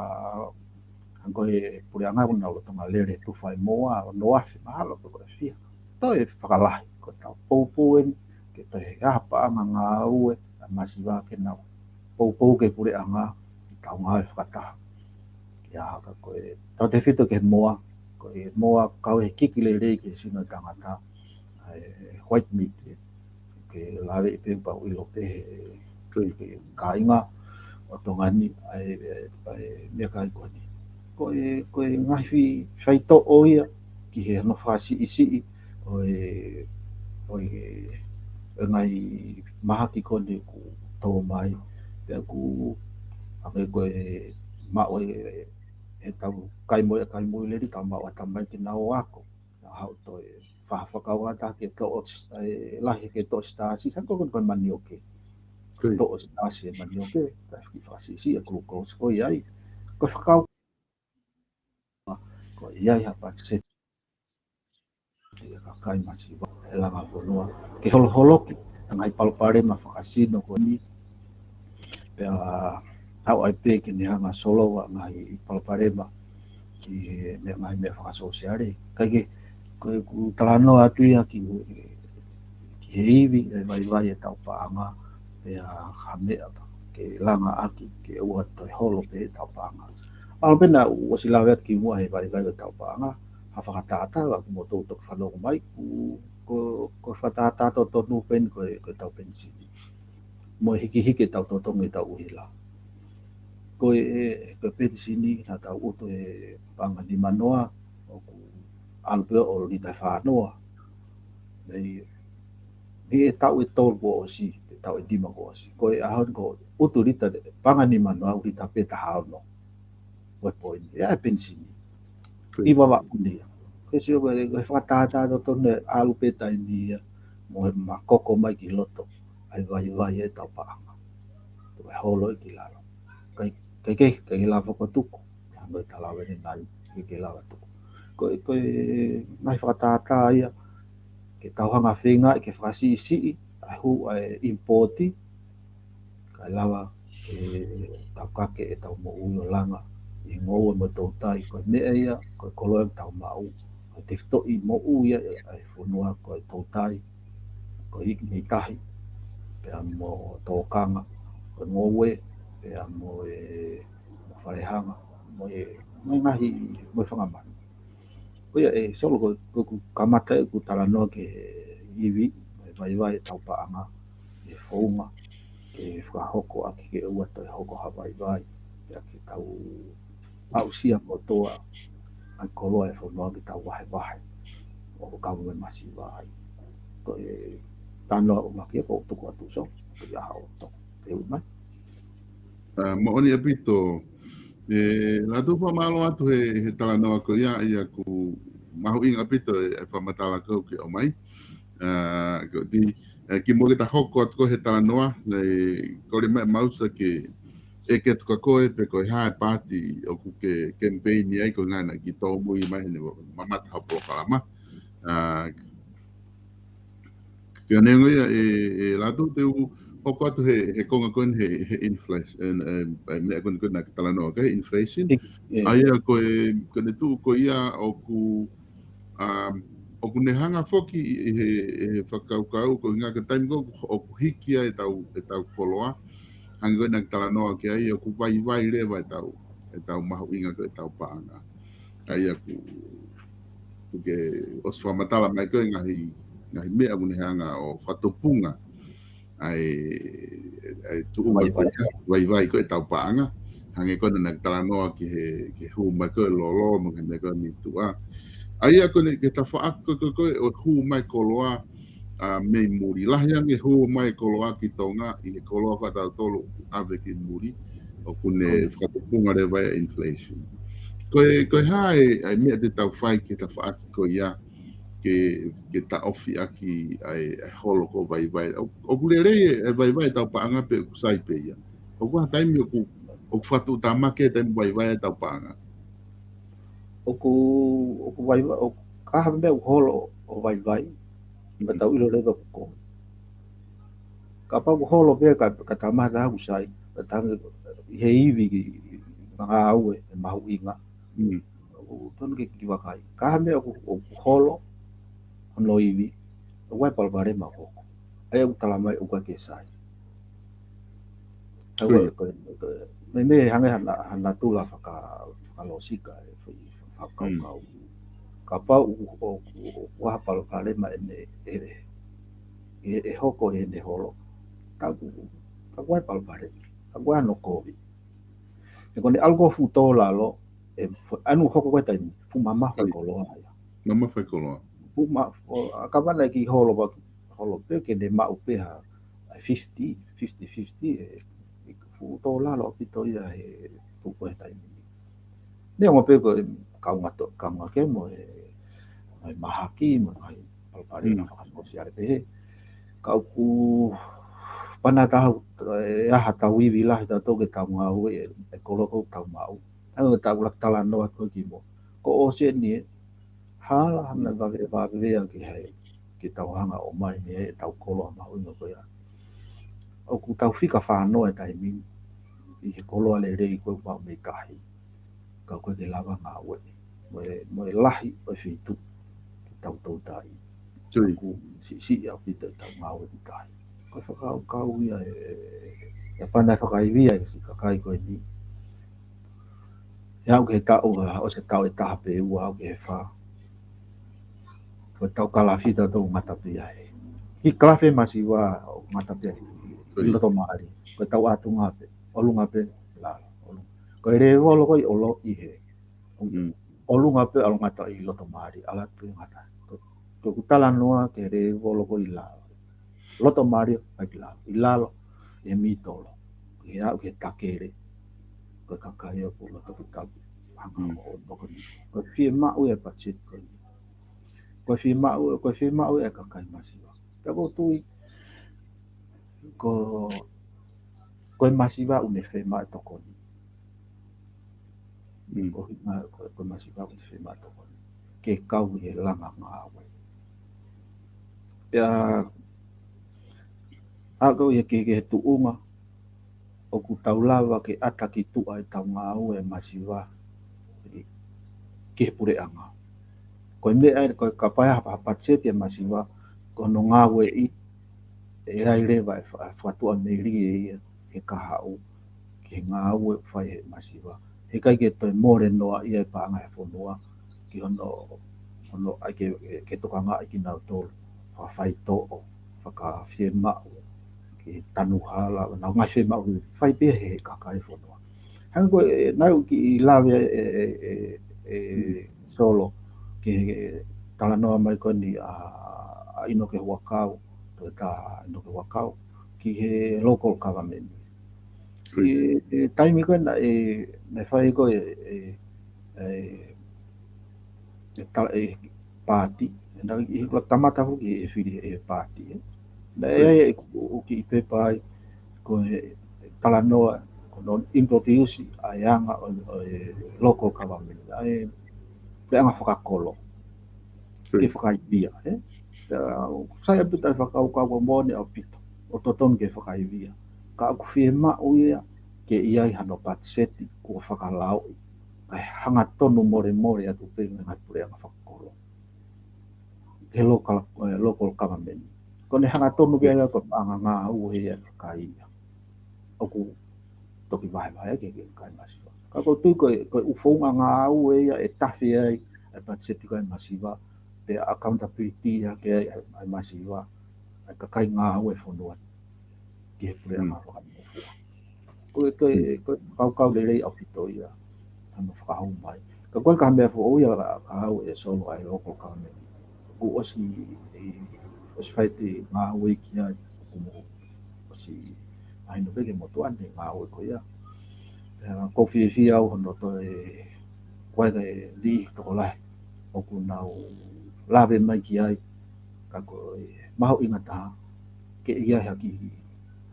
hangē ko e puleʻanga ʻoku nau lolotonga lele tufa e moa, ʻo noafe mahalo pe ko e fiha. Toe fakalahi, ko ʻetau poupou eni, ke toe ʻi ai ha paʻanga ngāue, ʻa e masiva ke nau poupou ki he puleʻanga, ke tau ngāue fakataha. Ke ʻi ai ha ko e, tautefito ki he moa, ko e moa kau he kiki lelei ki he sino tangata, ʻa e white meat, ē. Ke lave pē pau ʻilo pē he, he kāinga ʻo Tonga ni, ʻa e, ʻa e, ʻa e meʻakai ko eni. Ko e, ko e ngaahi faitoʻo ia ki he hono fakasiʻisiʻi ʻo e, ʻo e, ʻo e ngaahi mahaki ko eni ʻoku tō mai. Pea ʻoku, hangē ko e maʻu e, ʻetau kai moʻui, kai moʻui lelei, tau maʻu ʻatamai ke nau ako. Naʻa haʻu toe fa-, fakakaukau atu ke toʻo, ē, lahi ke toʻo sitaasi, hangē ko e manioke. Toʻo sitaasi e manioke, kae fakasiʻisiʻi e glucose ko ia ai. Ko e fakakaukau, ko ia ai ha patiseti. ʻA e kakai masiva, e langa fonua. Ke holoholoki, ʻa e ngaahi palopalema fakasino ko eni. Pea haʻu ai pē ke ne hanga ʻo solova e ngaahi palopalema ki he meʻa, ngaahi meʻa fakasōsiale. Kae kehe, ko ʻeku talanoa atu ia ki he, ki he ivi, e vaivai ʻetau paʻanga, pea ha meʻa ke langa ʻaki, ke ʻoua toe holo pē ʻetau paʻanga. ʻAlu pē naʻa ku ʻosi lave atu kimuʻa he vaivai ʻetau paʻanga, ha fakatātā, ʻa ia ko moutolu toki fanongo mai, ko, ko, ko e fakatātā totonu pē eni ko e, ko ʻetau penisini. Mo e hikihiki ʻetau totongi ʻetau ʻuhila. Ko e, ko e penisini, naʻa tau ʻutu e paʻanga nimanoa, ʻoku ʻalu pē ʻo lita ʻe fānoa. Mei, mei he taʻu ʻe tolu kuo ʻosi, he taʻu ʻe nima kuo ʻosi. Ko e ʻaho ni ko e ʻutu lita, paʻanga nimanoa, ʻutu lita pē taha ono. Ko e poini, ʻa e penisini. ʻI Vavaʻu ni ia. Ke sio ko e, ko e fakatātā totonu ʻe ʻalu pē taimi ia, mo e makoko mai ki loto, ʻa e vaivai ʻetau paʻanga. Ko e holo ʻi ki lalo. Kai, kai ke, kai ke lava ko tuku. Hangē ko e talave ni nai, kai ke lava tuku. Ko e, ko e ngaahi fakatātā ia, ke tau hanga feinga, ke fakasiʻisiʻi, ʻa e hū, ʻa e import, kae lava ke tau kake ʻetau moʻui ʻo langa ʻi he ngoue mo e toutai, ko e meʻa ia, ko e koloa ʻoku tau maʻu. Ko e tefitoʻi moʻui ia ʻa e fonua ko e toutai, ko e hiki mei tahi, pea mo tōkanga, ko e ngoue, pea mo e, mo falehanga, mo e, mo e ngaahi, mo e fanga manu. Ko ia ē, Solo, ko, ko, ko e kamata ʻeku talanoa ki he ivi, mo e vaivai ʻetau paʻanga, ʻi he founga, ke fakahoko ʻaki ke ʻoua toe hoko ha vaivai, pea ke tau aʻusia kotoa ʻa e koloa ʻo e fonua ke tau vahevahe, ʻo kau mo e masiva ai. Ko e talanoa ʻoku maʻu ki ai, ko e tuku atu, Solo, ko ia hao toko. Te u mai. ʻA, moʻoni ʻaupito. ʻE, Lātū, fakamālō atu he, he talanoa ko ia, ʻa ia ʻoku mahuʻinga ʻaupito e, e fakamatala ko ē ke ʻomai. ʻA, ko ti, ʻe, kimuʻa ke ta hoko atu ko ē he talanoa, naʻe kole mai ʻe Mausa ke ʻeke atu kia koe pe ko e hā e paati ʻoku ke kemipeini ai, ko e ʻuhinga naʻe kiʻi tōmui mai heʻene mamata hoʻo polokalama. ʻA, Ka neongo ia ʻe, ʻe Lātū, te u hoko atu he, he konga ko eni he, he inflation, ʻe, ʻe, ʻe meʻa ko eni ko ē naʻa ke talanoa ki ai, he inflation. ʻIo. ʻA ia ko e, ko ʻene tuʻu ko ia ʻoku, um, ʻoku ne hanga foki ʻi he, he fakakaukau ko e ʻuhinga ko e taimi ko ē ʻoku, ʻoku hiki ai ʻetau, ʻetau koloa. Hangē ko ē naʻa ke talanoa ki ai, ʻoku vaivai leva ʻetau, ʻetau mahuʻinga ko ē ʻetau paʻanga. ʻA ia ʻoku, ʻoku ke ʻosi fakamatala mai ko ē ngaahi, ngaahi meʻa ʻoku ne hanga ʻo fakatupunga ʻa e, ʻa e tuʻunga ko ē, vaivai, vaivai ko ē ʻetau paʻanga. Hangē ko ē naʻa ke talanoa ki he, ki he hū mai ko ē lolo, mo e meʻa ko ē mei tuʻa. ʻA ia ko ʻene, ki he tafaʻaki ko ē, ko ē, ko ē ʻo e hū mai koloa, ʻa, mei muli, lahi ange hū mai koloa ki Tonga, ʻi he koloa ko ē ʻatautolu ʻave ki muli, ʻoku ne fakatupunga leva e inflation. Ko e, ko e hā e, ʻa e meʻa te tau fai ki he tafaʻaki ko ia, ke, ke taʻofi ʻaki ʻa e, ʻa e holo ko ē vaivai. ʻO, ʻoku lelei e, e vaivai ʻetau paʻanga pe ʻoku sai pē ia. ʻOku ʻi ai ha taimi ʻoku, ʻoku fakatuʻutāmaki e taimi vaivai ʻetau paʻanga. ʻOku, ʻoku vaivai, ʻoku, ka ʻi ai ha meʻa ʻoku holo ʻo vaivai, pea tau ʻilo leva ʻoku kovi. Kapau ʻoku holo pē ka, ka tau mahalo ʻoku sai, ka tau hangē ʻi he ivi ki, ki he ngāue ʻe mahuʻinga. ʻOku tonu ke kiʻi vakai. Ka ʻi ai ha meʻa ʻoku, ʻoku holo hono ivi, ʻoku ʻi ai e palopalema ʻoku hoko. ʻA ia ʻoku tala mai ʻoku ʻikai ke sai. ʻA ia ko e, ko e, meimei hangē ha na-, ha natula faka-, fakalōsika e foʻi fakakaukau. Kapau ʻoku, ʻoku, ʻoku ʻi ai ha palopalema ʻene, ʻe, ʻe, ʻe hoko ʻi heʻene holo. Ka ʻoku, ka ʻoku ʻi ai e palopalema. Ka ʻoku ʻi ai hono kovi. He ko ʻene ʻalu ko ē fuʻu tō lalo, ʻe, fo-, ʻa ʻene hoko ko ē taimi, fuʻu mamafa e koloa ia. Mamafa e koloa. Fuʻu ma-, ʻo, ʻa ka mana ki holo wa-, holo pē ke ne maʻu pē ha, ʻa e fifty, fifty fifty, ʻe, ʻe fuʻu tō lalo ʻaupito ia he tuʻu ko ē he taimi ni. Neongo pē ko e kaunga to-, kaunga ke mo e, mo e mahaki, mo e ngaahi palopalema fakasōsiale pehē. Ka ʻoku pana tau, ʻe ʻi ai haʻatau ivi lahi tautolu ke tau ngāue ʻi he, ʻi he koloa ʻoku tau maʻu. Hangē ko ʻetau ʻuluaki talanoa ko ē kimuʻa. Ko ʻosi eni ē, hala hana vave, vave ia ke hai, ke tau hanga ʻo ʻomai mei ai ʻetau koloa mahuʻinga ko ia. ʻOku tau fika fā noa e taimi ni ʻi he koloa lelei ko ē ʻoku maʻu mei tahi. Ka ʻoku ʻikai ke lava ngāueʻi. Mo e, mo e lahi ʻo e feituʻu ke tau toutai. ʻOku siʻisiʻi ʻaupito ʻetau ngāue ki tahi. Ko e fakakaukau ia ʻe, ʻe, ʻe pana fakaivia ʻe siʻi kakai ko eni. ʻE aʻu ki he taʻu, ʻa, ʻosi e taʻu ʻe taha pe ua aʻu ki he fā. Ko ʻetau kalafi tautolu ngata pē ia ē. Kiʻi kalafi masiva ʻoku ngata pē ia ʻi loto mali. Ko ʻetau ʻatunga pē, ʻolunga pē, lalo, ʻolunga. Ko e lēvolo ko ē ʻi ʻolo ʻi hē. ʻOlunga pē ʻalu ngata ʻi loto mali, ʻalu atu pē ngata. Ko, ko ʻeku talanoa ki he lēvolo ko ē ʻi lalo. Loto mali ʻai ki lalo. ʻI lalo, ʻi he mītolo. Ki he aʻu ki he takele. Ko e kakai ʻoku loto ki tapu. Hanga ʻo, ʻo tokoni. Ko e fiemaʻu e patiseti ko ē. Ko e fiemaʻu, ko e fiemaʻu e kakai masiva. Pea ʻoku ou tui, ko, ko e masiva ʻoku ne fiemaʻu e tokoni. Mm. Ko, ko, ko e masiva ʻoku ne fiemaʻu e tokoni. Ke kau ʻi he langa ngāue. Pea, ʻa ko ia ki he, ki he tuʻunga, ʻoku tau lava ke ʻata ki tuʻa ʻetau ngāue masiva ki he puleʻanga. Ko e meʻa ē, ko e kapau ʻe ʻi ai ha patiseti ʻa e masiva, ko hono ngāueʻi, ʻe ʻi ai leva e fa-, fakatuʻamelie ia he kahaʻu, ki he ngāue ʻoku fai he masiva. He ʻikai ke toe mole noa ia e paʻanga he fonua, ki hono, hono ʻai ke, ke, ke tokangaʻi kinautolu, fakafaitoʻo, fakafiemaʻu, ke tanu hala, ʻenau ngaahi fiemaʻu, fai pē he kakai fonua. Hangē ko e, naʻá ku kiʻi lave e, e, e, e, Solo, ki he talanoa mai ko eni ʻa, ʻa ʻInoke Huʻakau, Toketā ʻInoke Huʻakau, ki he local government. Ko ia. ʻI he, he taimi ko ē naʻe, naʻe fai ko ē, e, e, e, e tala-, e paati, naʻe ʻi he kamata foki e fili e paati, ē. Naʻe ʻi ai e ku-, ʻū kiʻi pepa ai, ko e talanoa, ko hono introduce ʻa e anga ʻo, ʻo e local government, ʻa e puleʻanga fakakolo. Ko ia. Ke fakaivia, ē? Pea, sai ʻaupito e fakakaukau ko e moʻoni ʻaupito, ʻoku totonu ke fakaivia. Ka ʻoku fiemaʻu ia, ke ʻi ai hano patiseti, kuo fakalaoʻi. Kae hangatonu molemole atu pē mei he ngaahi puleʻanga fakakolo. He local, eh, local government. Ko ʻene hangatonu pē ia ko e paʻanga ngāue ia ʻa e kakai ia. ʻOku toki vahevahe ke, ke kakai masiva. Ka ʻoku ou tui ko e, ko e ʻū founga ngāue ia ʻe tafe ai e patiseti kakai masiva, pea accountability ia ke ai ʻa e, ʻa e masiva, ʻa e kakai ngāue fonua ki he puleʻanga fakamofua. Ko e, ko e, ko e fakakaukau lelei ʻaupito ia, hano fakahū mai. Ka ko e ka meʻa foʻou ia ka, ka ʻoku ʻi ai e Solo ʻa e local government. Kuo ʻosi, ʻosi fai ʻete ngāue ki ai, ʻoku mou ʻosi mahino pē ki he motuʻa ni e ngāue ko ia. Pea ʻoku ou fiefia au hono toe, ko e ngaahi tokolahi ʻoku nau lave mai ki ai, ka ko e mahuʻinga taha, ke ʻi ai ha kiʻi,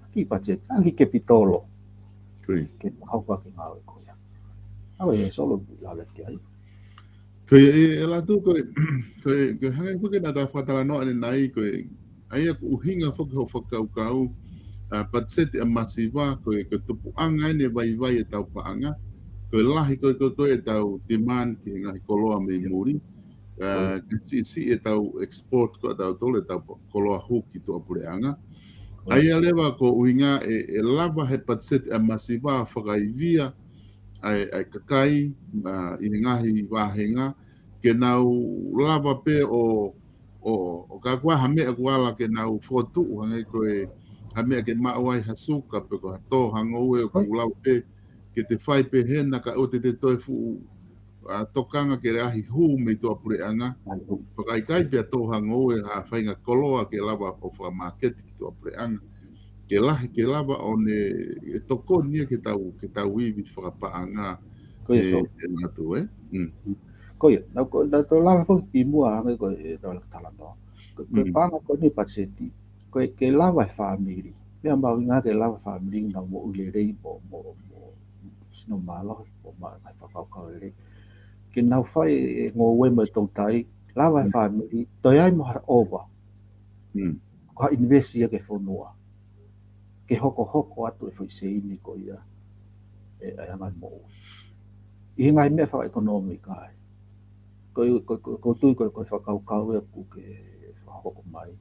ha kiʻi patiseti, ha kiʻi kepitolo. Ko ia. Ke hoko ʻaki e ngāue ko ia. ʻA ia e Solo lave ki ai. Ko ia, ʻe, ʻe Latu, ko e, ko e, ko e hangē foki naʻa ta fakatalanoa ʻanenai, ko e, ʻa ia ko e ʻuhinga foki hoʻo fakakaukau, ʻa, patiseti ʻa e masiva, ko e, ko e tupuʻanga ʻeni e vaivai ʻetau paʻanga, ko e lahi ko e, ko e, ko e ʻetau demand ki he ngaahi koloa mei muli, ʻa, ko e siʻisiʻi ʻetau export ko ʻatautolu ʻetau pa-, koloa hū ki tuʻapuleʻanga. ʻA ia leva ko e ʻuhinga ʻe, ʻe lava he patiseti ʻa e masiva fakaivia ʻa e, ʻa e kakai, ʻa, ʻi he ngaahi vāhenga, ke nau lava pē ʻo, ʻo, ʻo ka ko ha meʻa kuo ala ke nau fokotuʻu, hangē ko e ha meʻa ke maʻu ai ha suka pe ko ha tō ha ngoue ʻoku lava pē ke te fai pē hena ka ʻoua te te toe fuʻu, ʻa, tokanga ke lahi hū mei tuʻapuleʻanga. Fakaʻikaiʻi pē ʻa e tō ha ngoue ha faʻahinga koloa ke lava ʻo fakamāketi ki tuʻapuleʻanga. Ke lahi, ke lava ʻo ne, ʻe tokoni ia ke tau, ke tau ivi fakapaʻanga. Ko ia, ʻe, Solo. ʻE Latu, ē? Mm. Ko ia, naʻá ku, naʻá ku lave foki kimuʻa hangē ko e, ʻe, talanoa. Ko, ko e paʻanga ko eni patiseti, ko e ke lava e fāmili. Meʻa mahuʻinga ke lava e fāmili ke nau moʻui lelei mo, mo, mo sino mālohi, mo ma-, ngaahi fakakaukau lelei. Ke nau fai e ngoue mo e toutai, lava e fāmili, toe ʻai mo ha ʻova. Mm. Ko ha invest ia ki he fonua. Ke hokohoko atu e foʻi seini ko ia ʻe, ʻa e anga e moʻui. ʻI he ngaahi meʻa fakaʻekonōmika ai. Ko e, ko, ko, ʻoku ou tui ko e, ko e fakakaukau ia ʻoku ke fakahoko mai.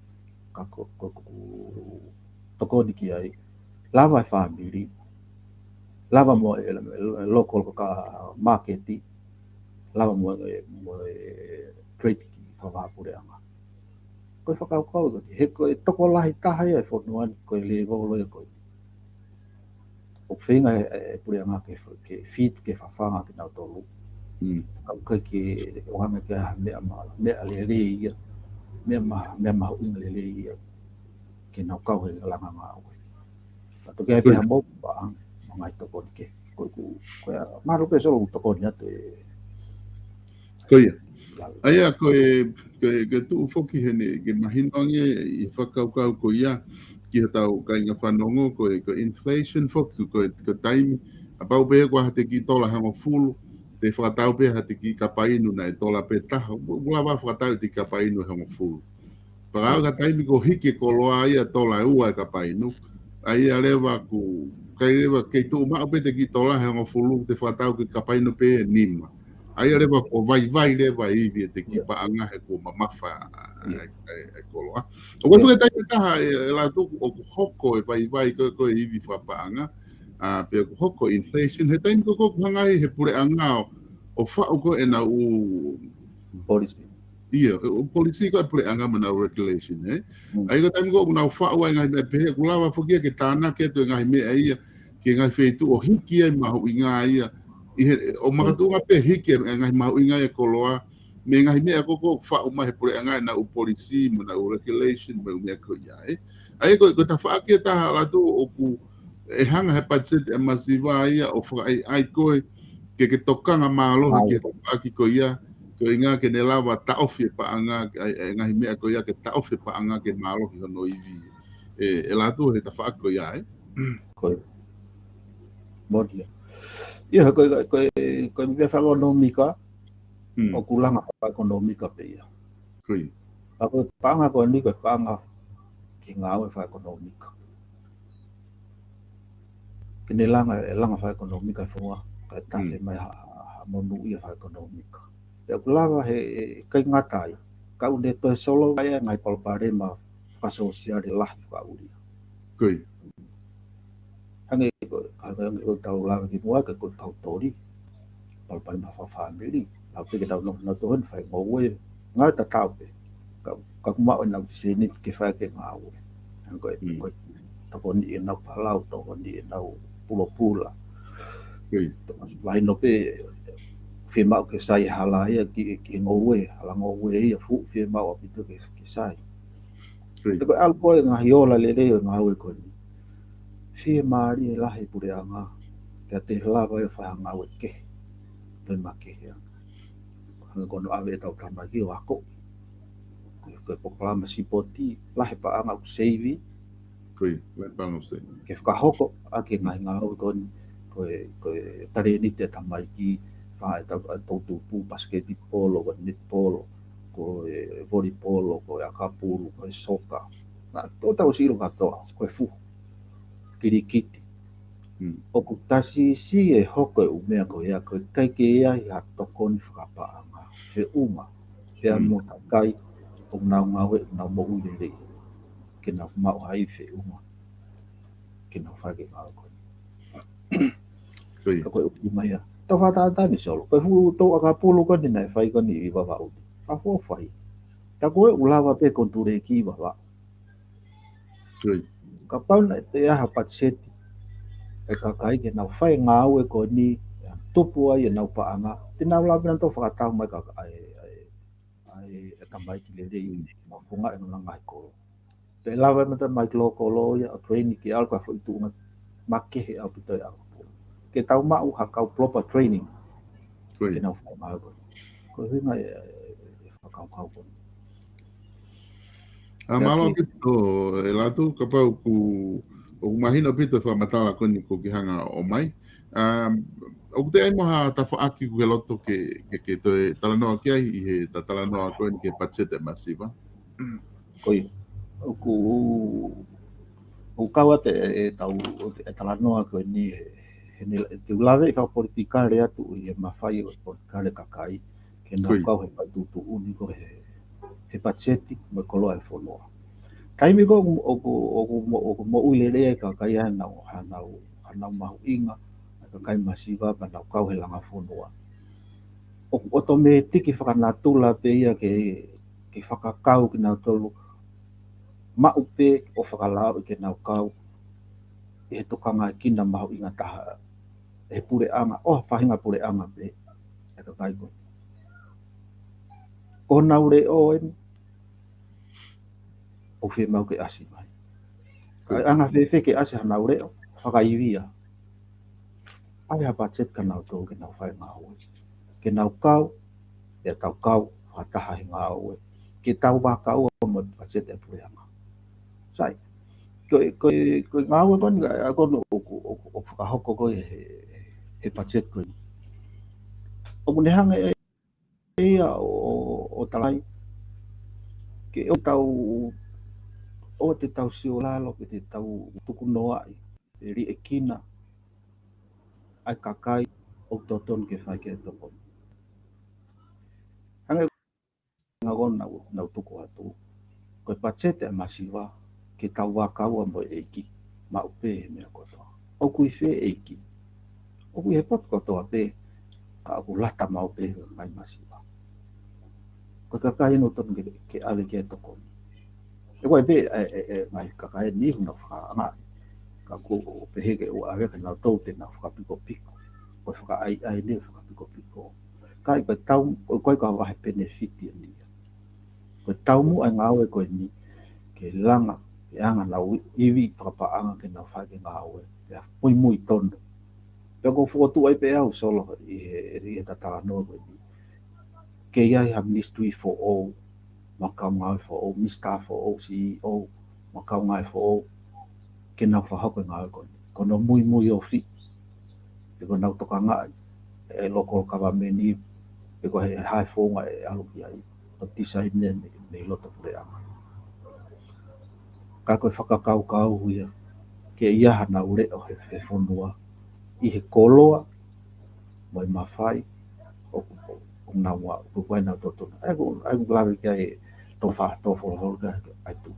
Ka ko, ko, ko, tokoni ki ai. Lava e fāmili. Lava mo e, e, e local ko ka māketi. Lava mo e, mo e trade ki fakapuleʻanga. Ko e fakakaukau ia, he ko e tokolahi taha ia e fonua ni, ko e lēvolo ia ko e. ʻOku feinga e, e, e puleʻanga ke f-, ke feed, ke fafanga kinautolu. Mm. Ka ʻoku ʻikai ke ʻohanga ke ha meʻa ma-, meʻa lelei ia, meʻa ma-, meʻa mahuʻinga lelei ia, ke nau kau he langa ngāue. Ka toki ʻai pē ha mou paʻanga, mo e ngaahi tokoni kehe. Ko e ku-, ko ia, mahalo pē Solo ʻoku tokoni atu e. Ko ia. ʻA ia ko e ke, ke tuʻu foki heni, ke mahino ange ʻi he fakakaukau ko ia, ki hotau kāinga fanongo, ko e, ko e inflation foki, ko e, ko e taimi, kapau pē ko ha teʻeki tola ʻe hongofulu, te fakatau pē ha teʻeki kapa inu naʻe tola pē taha, ʻoku lava fakatau teʻeki kapa inu ʻe hongofulu. Pea ka taimi ko e hiki e koloa ia tola ʻe ua e kapa inu, ʻa ia leva ʻoku ʻikai leva ke tuʻu maʻu pē teʻeki tola ʻe hongofulu, te fakatau ke kapa inu pē ʻe nima. ʻA ia leva ʻoku vaivai leva e ivi ʻa e teʻeki paʻanga he kuo mamafa ʻa e, ʻa e, ʻa e koloa. ʻOku ʻi ai foki e taimi ʻe taha ʻe, ʻe Lātū ʻoku hoko e vaivai ko ē, ko e ivi fakapaʻanga, ʻa, pea ʻoku hoko e inflation, he taimi ko ē ʻoku hanga ai he puleʻanga ʻo, ʻo faʻu ko ē ʻenau policy. ʻIo, ʻo policy ko e puleʻanga mo ʻenau regulation, ē? ʻA ia ko e taimi ko ē ʻoku nau faʻu ai e ngaahi meʻa pehē, ʻoku lava foki ia ke tānaki atu e ngaahi meʻa ia ki he ngaahi feituʻu ʻo hiki ai mahuʻinga ia, ʻi he, ʻo makatuʻunga pē hiki e ngaahi mahuʻinga ia e koloa, mei he ngaahi meʻa ko ē ʻoku faʻu mai he puleʻanga ʻenau policy, mo ʻenau regulation, mo e ʻū meʻa ko ia, ē? ʻA ia ko e, ko e tafaʻaki ʻe taha ʻa Lātū ʻoku, ʻe hanga he patiseti ʻa e masiva ia ʻo fakaʻaiʻai ko ē, ke, ke tokanga mālohi ki he tafaʻaki ko ia, ko e ʻuhinga ke ne lava taʻofi e paʻanga, ʻa e, ʻa e ngaahi meʻa ko ia ke taʻofi e paʻanga ke mālohi hono ivi. ʻE, ʻe Lātū he tafaʻaki ko ia, ē? Ko ia. Moʻoni ia. ʻIo, ko e, ko e, ko e meʻa fakaʻekonōmika, ʻoku langa fakaʻekonōmika pē ia. Ko ia. Ka ko e paʻanga ko eni ko e paʻanga ki he ngāue fakaʻekonōmika. Ke ne langa, ʻe langa fakaʻekonōmika e fonua, kae tafe mai ha, ha monūʻia fakaʻekonōmika. Pea ʻoku lava he, ʻe, ʻikai ngata ai, ka ʻoku ne toe solova ai e ngaahi palopalema fakasōsiale lahi fakaʻulia. Ko ia. Hangē ko, hangē ko ʻetau lave kimuʻa ko e kau toli. Palopalema fakafāmili. Lau pē ke tau nofo nautolu heni fai ngoue. Ngāue tatau pē. Ka, ka ʻoku maʻu ʻenau sēniti ke fai ʻaki e ngāue. Hangē ko e, ko e tokoniʻi ʻenau palau, tokoniʻi ʻenau pulopula. Ko ia. Mahino pē, fiemaʻu ke sai hala ia ki, ki ngoue, hala ngoue ia fuʻu fiemaʻu ʻaupito ke, ke sai. Ko ia. Pea ko e ʻalu ko ē ngaahi ola lelei ʻo e ngāue ko eni. Fiemālie lahi e puleʻanga, ke te lava ʻo fai ha ngāue kehe, toe makehe ange. Hangē ko hono ʻave ʻetau tamaiki ʻo ako. Ko e, ko e polokalama sipoti, lahi e paʻanga ʻoku seivi. Ko ia, lahi e paʻanga ʻoku seivi. Ke fakahoko ʻaki e ngaahi ngāue ko eni, ko e, ko e talēniti e tamaiki, fai ʻetau, ʻetau tupu, pasiketipolo, ko e netipolo, ko e volipolo, ko e ʻakapulu, ko e soka. Naʻa tau ʻosi ʻilo kātoa, ko e fuhu, kilikiti. ʻOku tasi siʻi e hoko e ʻū meʻa ko ia, ko e ʻikai ke ʻi ai ha tokoni fakapaʻanga, feʻunga, pea mo e kakai ʻoku nau ngāue, ʻoku nau moʻui lelei. Ke nau maʻu ai feʻunga ke nau fai e ngāue ko eni. Ko ia. Ka ko e ʻuhinga ia. Tau fakatātā ni Solo. Ko e fuʻu tō ʻakapulu ko eni naʻe fai ko eni ʻi Vavaʻu ni. Ka fuʻu fai. Ka ko e ʻoku lava pē ko e tuleki ʻi Vavaʻu. Ko ia. Kapau naʻe toe ʻi ai ha patiseti ʻa e kakai ke nau fai e ngāue ko eni, ʻe tupu ai ʻenau paʻanga. Te nau lava pē nautolu ʻo fakatau mai ka, ʻa e, ʻa e, ʻa e, ʻa e tamaiki lelei, mafunga e nona ngaahi kolo. Pea lava e mata mai ki loko lō ia ʻo training ke ʻalu ki ha foʻi tuʻunga makehe ʻaupito e ʻakapulu. Ke tau maʻu ha kau proper training. Ko ia. Ke nau fai mai ko. Ko e ʻuhinga e, e, e fakakaukau ko. ʻA, mālō ʻaupito, ʻe Lātū, kapau ʻoku, ʻoku mahino ʻaupito e fakamatala ko eni ʻoku ke hanga ʻo ʻomai. ʻA, ʻoku toe ʻi ai mo ha tafaʻaki ʻoku ke loto ke, ke, ke toe talanoa ki ai ʻi heʻeta talanoa ko eni ki he patiseti ʻa e masiva. Ko ia, ʻoku, ʻoku kau atu e, ʻetau, ʻo e talanoa ko eni, he, he ne, te u lave ʻi fakapolitikale atu ʻi he mafai ʻo e politikale kakai, ke nau kau he faituʻutuʻuni ko ē he, he patiseti mo e koloa e fonua. Taimi ko ē ʻoku, ʻoku, ʻoku mo-, ʻoku moʻui lelei ai e kakai ʻa ʻenau, ʻenau, ʻenau mahuʻinga, ʻa e kakai masiva pea nau kau he langa fonua. ʻOku ʻotomētiki fakanatula pē ia ke, ke fakakau kinautolu maʻu pē ʻo fakalao ʻi ke nau kau ʻi he tokangaekina mahuʻinga taha ʻe he puleʻanga, ʻo ha faʻahinga puleʻanga pē, ʻa e kakai ko ē. Ko honau leʻo eni, ʻoku fiemaʻu ke ʻasi mai. Ko e anga fēfē ke ʻasi hanau leʻo, fakaivia. ʻAi ha patiseti kia nautolu ke nau fai e ngāue. Ke nau kau, pea tau kau fakataha he ngāue. ke tau vakaua mo e patiseti ʻa e puleʻanga. Sai, ko e, ko e, ko e ngāue ko eni, ʻa ia ko eni ʻoku, ʻoku, ʻoku fakahoko ko ē he, he patiseti ko eni. ʻOku ne hanga ʻe ia ʻo, ʻo, ʻo talaʻi ke ʻoua te tau, ʻoua te tau sio lalo, pe te tau tukunoaʻi e liʻekina ʻa e kakai ʻoku totonu ke fai ki ai e tokoni. Hangē ko e ngāue naʻa ku, naʻa ku tuku atu, ko e patiseti ʻa e masiva ke tau vakaua mo e ʻEiki, maʻu pē he meʻa kotoa. ʻOku ʻi fē e ʻEiki? ʻOku ʻi he potu kotoa pē, ka ʻoku lata maʻu pē he ngaahi masiva. Ko e kakai eni ʻoku totonu ke, ke ʻave ki ai e tokoni. ʻE ʻi ai pē e, e, e ngaahi kakai ʻe niʻihi naʻa nau fakaangaʻi, ka ʻoku ou pehē ke u ʻave ke nau tau te nau fakapikopiko. Ko e fakaʻaiʻai eni ʻo e fakapikopiko. Ka ʻi ai ko e tau, ko e, ko e kau vahe penefiti eni ia. Ko e taumuʻa e ngāue ko eni, ke langa, ke anga ʻenau ivi fakapaʻanga ke nau fai e ngāue, pea muimui tonu. Pea ʻoku ou fokotuʻu ai pē ʻe au Solo ʻi he, ʻi he talanoa ko eni, ke ʻi ai ha ministry foʻou, mo e kau ngāue foʻou, minisitā foʻou, C E O, mo e kau ngāue foʻou, ke nau fakahoko e ngāue ko eni. Ko hono muimui ofi, pe ko ʻenau tokangaʻi e local government, pe ko e hā e founga ʻe ʻalu ki ai, ʻo tisaini mei, mei loto puleʻanga. Ka ko e fakakaukau ia, ke ʻi ai haʻanau leʻo he, he fonua, ʻi he koloa mo e mafai ʻoku, ʻoku nau ua, ʻoku ʻi ai ʻenau totonu. ʻA ia ʻoku, ʻa ia ʻoku lave ki ai e tō fa, tō folofola ki ai e tuʻi.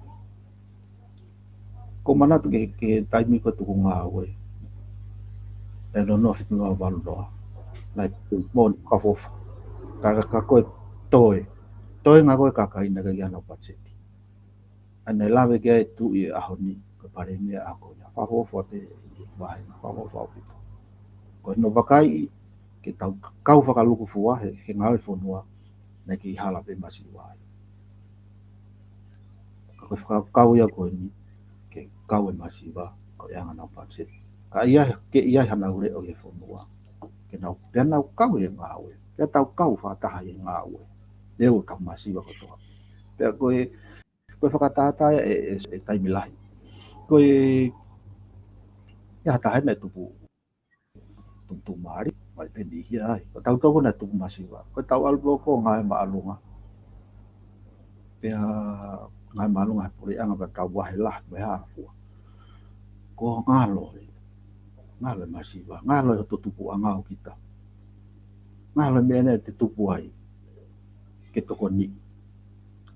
ʻOku ou manatu ki he, ki he taimi ko ē tuku ngāue, ʻi he noa noa fitu noa valu noa, naʻe tuʻu moʻoni fakaʻofoʻofa. Ka, ka ko e toe, toe ngāue ko ē ʻa e kakai naʻe ʻikai ke ʻi ai haʻanau patiseti. ʻA ia naʻe lave ki ai e tuʻi he ʻaho ni, ko e palēmia ʻa ko ia. Fakaʻofoʻofa pē, vahenga, fakaʻofoʻofa ʻaupito. Ko hono vakaiʻi, ke tau kau fakalūkufua he, he ngāue fonua, naʻe kei hala pē masiva ai. Ka ko e fakakaukau ia ko eni, ke kau e masiva, ko e anga ʻenau patiseti. Ka ʻi ai, ke ʻi ai haʻanau leʻo he fonua, ke nau, pea nau kau he ngāue, pea tau kau fakataha he ngāue. Leo tau masiva kotoa. Pea ko e, ko e fakatātā ia ʻe, ʻe, ʻe taimi lahi. Ko e, ʻi ai ha taha naʻe tupu, tupu, tupu mali, mai pē ni ia ai. Ko tautolu naʻe tupu masiva. Ko ʻetau ʻalu pē ʻo ngāue māʻolunga. Pea ngāue māʻolunga he puleʻanga pea tau vahe lahi, mo e hā fua. Ko e ngalo ē. Ngalo e masiva. Ngalo e hoto tupuʻanga ʻo kita. Ngalo e meʻa naʻa te tupu ai. Ke tokoni.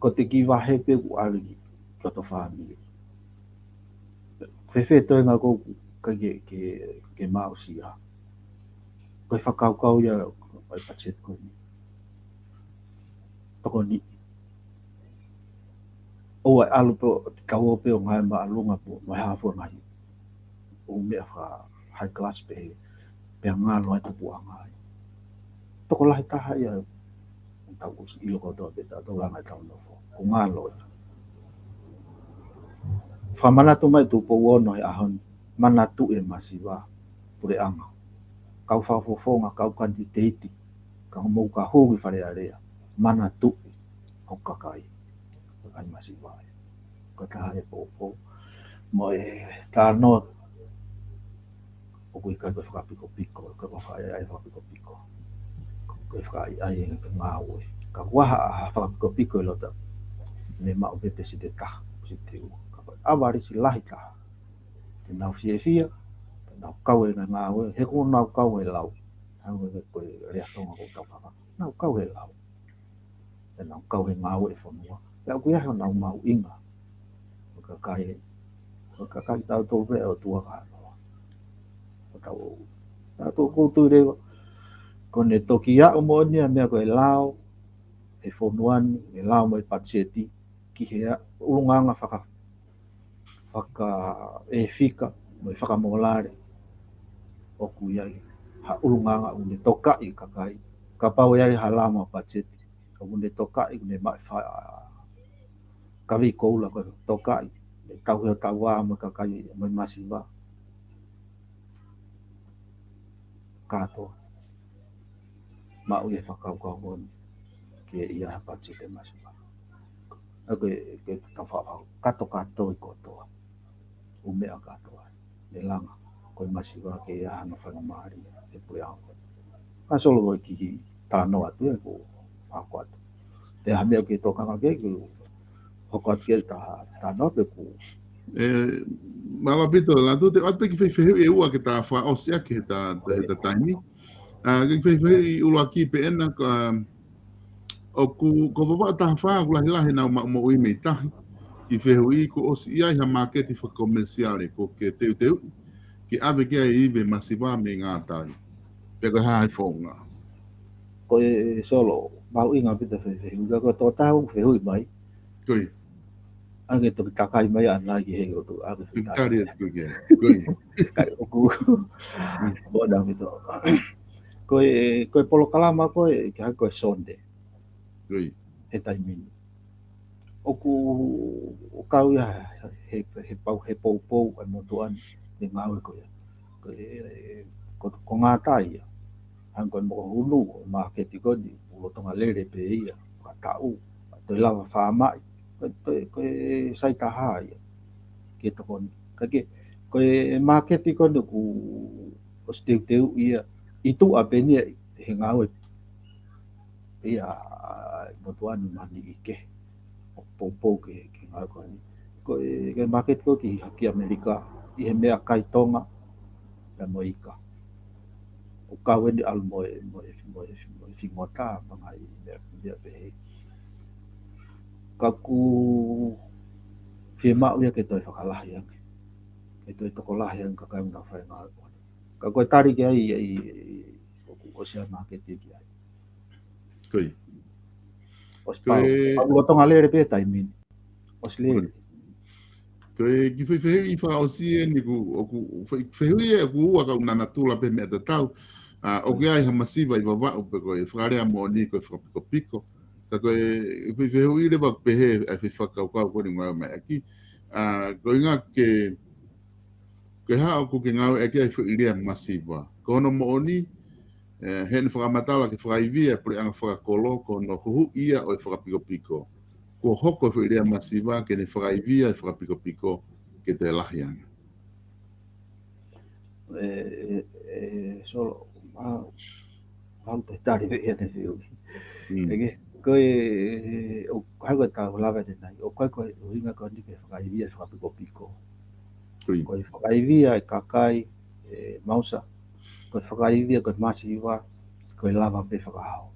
Ko e kiʻi vahe pē ʻoku ʻave ki, ki hoto fāmili. Fēfē e toenga ko ē ʻoku ʻikai ke, ke, ke maʻu sia. Ko e fakakaukau ia ʻo e patiseti ko eni. Tokoni. ʻOua ʻe ʻalu pē ʻo, kau ʻo pē ʻo ngāue māʻolunga pē, mo e hā fua e ngaahi ʻū meʻa faka high class pē, pea ngalo ai e tupuʻanga ai. Tokolahi taha ia, tau ʻosi ʻilo kotoa pē, tau langa ʻetau nofo. Ko e ngalo ia. Fakamanatu mai Tupou Ono he ʻaho ni, manatuʻi e masiva, puleʻanga. Kau fakafofonga, kau kanititeiti, ka mou ka hū ki Fale Alea, manatuʻi hoku kakai. Kakai masiva ia. Ko e taha e poupou. Mo e talanoa, ʻoku ʻikai ko e fakapikopiko, ko e fakaʻaiʻai fakapikopiko. Ko e fakaʻaiʻai e ngāue. Ka ʻoku ʻi ai ha, ha fakapikopiko ʻi loto. Naʻe maʻu pē peseti ʻe taha, peseti ʻe ua. Ka ko e ʻavalisi lahi taha. Te nau fiefia, te nau kau he ngāue, he ʻoku nau kau he lau. Hangē ko e lea Tonga ʻoku tau faka. Nau kau he lau. Te nau kau he ngāue ʻa e fonua. Pea ʻoku ʻi ai honau mahuʻinga. Ko e kakai, ko e kakai tautolu pē ʻa e ʻOtua ka noa. Ko tautolu, tautolu ʻoku ou tui leva. Ko ʻene toki aʻu moʻoni ʻa e meʻa ko e lao, he fonua ni, e lao mo e patiseti, ki he ʻulungaanga faka, fakaʻefika, mo e fakamolale, ʻoku ʻi ai ha ʻulungaanga ʻoku ne tokaʻi e kakai, kapau ʻe ʻi ai ha lao mo e patiseti, ʻoku ne tokaʻi, ʻoku ne maʻu fa, kavei koula ko e tokaʻi, ʻe tauhi ʻo tauhi mo e kakai, mo e masiva. Kātoa. Maʻu e fakakaukau ko eni, ke ʻi ai ha patiseti masiva. ʻA ko e, ko e tau faʻa katokato ʻi kotoa. ʻŪ meʻa kātoa. Ne langa, ko e masiva ke ʻi ai hano faingamālie, ʻe pule au. Ka Solo ko e kiʻi talanoa atu ē ko e ako atu. Te ha meʻa ke tokanga ke, ke hoko atu ke ta, talanoa pe ku. ʻE, mālō ʻaupito, Latu, te u ʻoatu pē kiʻi fehuʻi ʻe ua ke ta fakaʻosi ʻaki he ta, he ta taimi. ʻA, kiʻi fehuʻi ʻuluaki pē ena, ka, ʻoku, ko Vavaʻu taha fā, ʻoku lahilahi ʻenau maʻu moʻui mei tahi. Kiʻi fehuʻi, kuo ʻosi ʻi ai ha māketi fakakomesiale, kuo ke teuteuʻi ke ʻave ki ai e ivi masiva mei Ngātai. Pe ko e hā e founga. Ko e Solo, mahuʻinga ʻaupito e fe, fehuʻi, ka ko e tokotaha ʻoku fehuʻi mai. Ko ia. ʻAnge toki takai mai ʻana ki he ʻoku ʻave Toki tali atu ko ia. Ko ia. Kai ʻoku. Mm. Moʻoni ʻaupito. Ko e, ko e polokalama ko ē, ke hā ko e Sonde. Ko ia. He taimi ni. ʻOku, ʻoku kau ia he, he pau, he poupou e motuʻa ni, he ngāue ko ia. Ko e, ko, ko Ngātai ia. Hangē ko e Mokohulu, ʻo māketi ko eni, ʻoku lolotonga lele pē ia, fakataʻu, toe lava faʻa maʻi, ko e, ko e, ko e sai taha ia. Ke tokoni. Ka ke, ko e māketi ko eni ʻoku ʻosi teuteuʻi ia, ʻi tuʻa pē eni ia he ngāue. Pea, motuʻa ni mani ʻi ke. ʻO poupou ke, ke ngāue ko eni. Ko e, ko e māketi ko ē ki, ki ʻAmelika, ʻi he meʻakai Tonga, pea mo e ika. ʻOku kau eni ʻalu mo e, mo e, mo e, mo e fingota, mo e ngaahi meʻa, meʻa pehē. Ka ʻoku fiemaʻu ia ke toe fakalahi ange. Ke toe tokolahi ange kakai ʻoku nau fai e ngāue ko eni. Ka ko e tali ki ai, ʻi, ʻi, ʻoku ʻosi ʻa e māketi ki ai. Ko ia. ʻOsi Ko pau, e pau lolotonga lele pē taimi ni. ʻOsi lele. Ko e kiʻi fe, fehuʻi fakaʻosi eni ʻoku, ʻoku fe, fehuʻi ē ʻoku ua ka ʻoku nanatula pē meʻa tatau. ʻA, ʻoku ʻi ai ha masiva ʻi Vavaʻu pe ko e fakalea moʻoni ko e fakapikopiko. Ka ko e fe, fehuʻi leva pehē ʻa e fe fakakaukau ko eni ngāue mai ʻaki. ʻA, ko e ʻuhinga ke Ko e hā ʻoku ke ngāueʻaki ai e foʻi lea masiva. Ko hono moʻoni, ē, heʻene fakamatala ke fakaivia e puleʻanga fakakolo, ko hono huhuʻi ia ʻo e fakapikopiko. Kuo hoko e foʻi lea masiva ke ne fakaivia e fakapikopiko ke toe lahi ange. ʻE, ʻe, ʻe, Solo, ma, mau te tali pē ia te fiu. Mm. ʻEke, ko e, ʻo, hau ka tau lava te nai, ʻoku ʻikai ko e ʻuhinga ko eni ke fakaivia e fakapikopiko. Ko ia. Ko e fakaivia e kakai, ē, Mausa, ko e fakaivia ko e masiva, ko e lava pē fakaʻaho.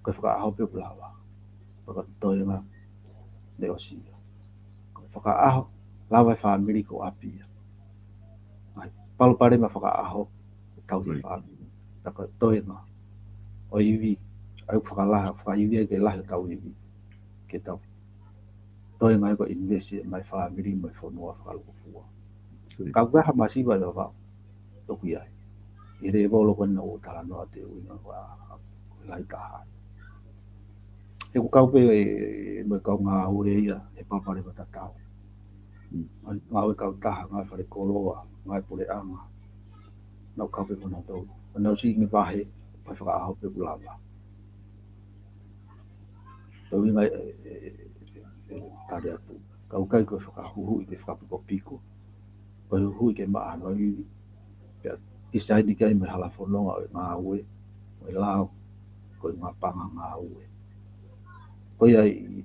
Ko e fakaʻaho pē ʻoku lava. Pea ko e toenga ne ʻosi ia. Ko e fakaʻaho, lava e fāmili ko ʻapi ia. ʻA e palopalema fakaʻaho, ʻoku tau Ko ia. fāmili. Pea ko e toenga, ʻo e ivi, ʻa ia ʻoku fakalahi, fakaivia ke lahi hotau ivi. Ke tau toenga ia ko e invest mai fāmili mo e fonua fakalūkufua. Ko ia. Ka ʻoku ʻi ai ha masiva ʻi Vavaʻu, ʻoku ʻi ai. ʻI he lēvolo ko ena ʻoku talanoa te u ʻuhinga ko e lahi taha. He ʻoku kau pē mo e kau ngāue ia, he palopalema tatau. Mm. Ngāue kautaha, ngāue falekoloa, ngāue puleʻanga. Nau kau pē mo nautolu. Nau siʻi ngi vahe, fai fakaʻaho pē ʻoku lava. Ko e ʻuhinga ē, ē, ē, ē, tali atu. Ka ʻoku ʻikai ko e fakahuhuʻi ke fakapikopiko. Ko e huhuʻi ke maʻa hano ivi. Pea tisaini ki ai mo e hala fononga ʻo e ngāue, ʻo e lao, ko e ngaahi paʻanga ngāue. Ko ia ai,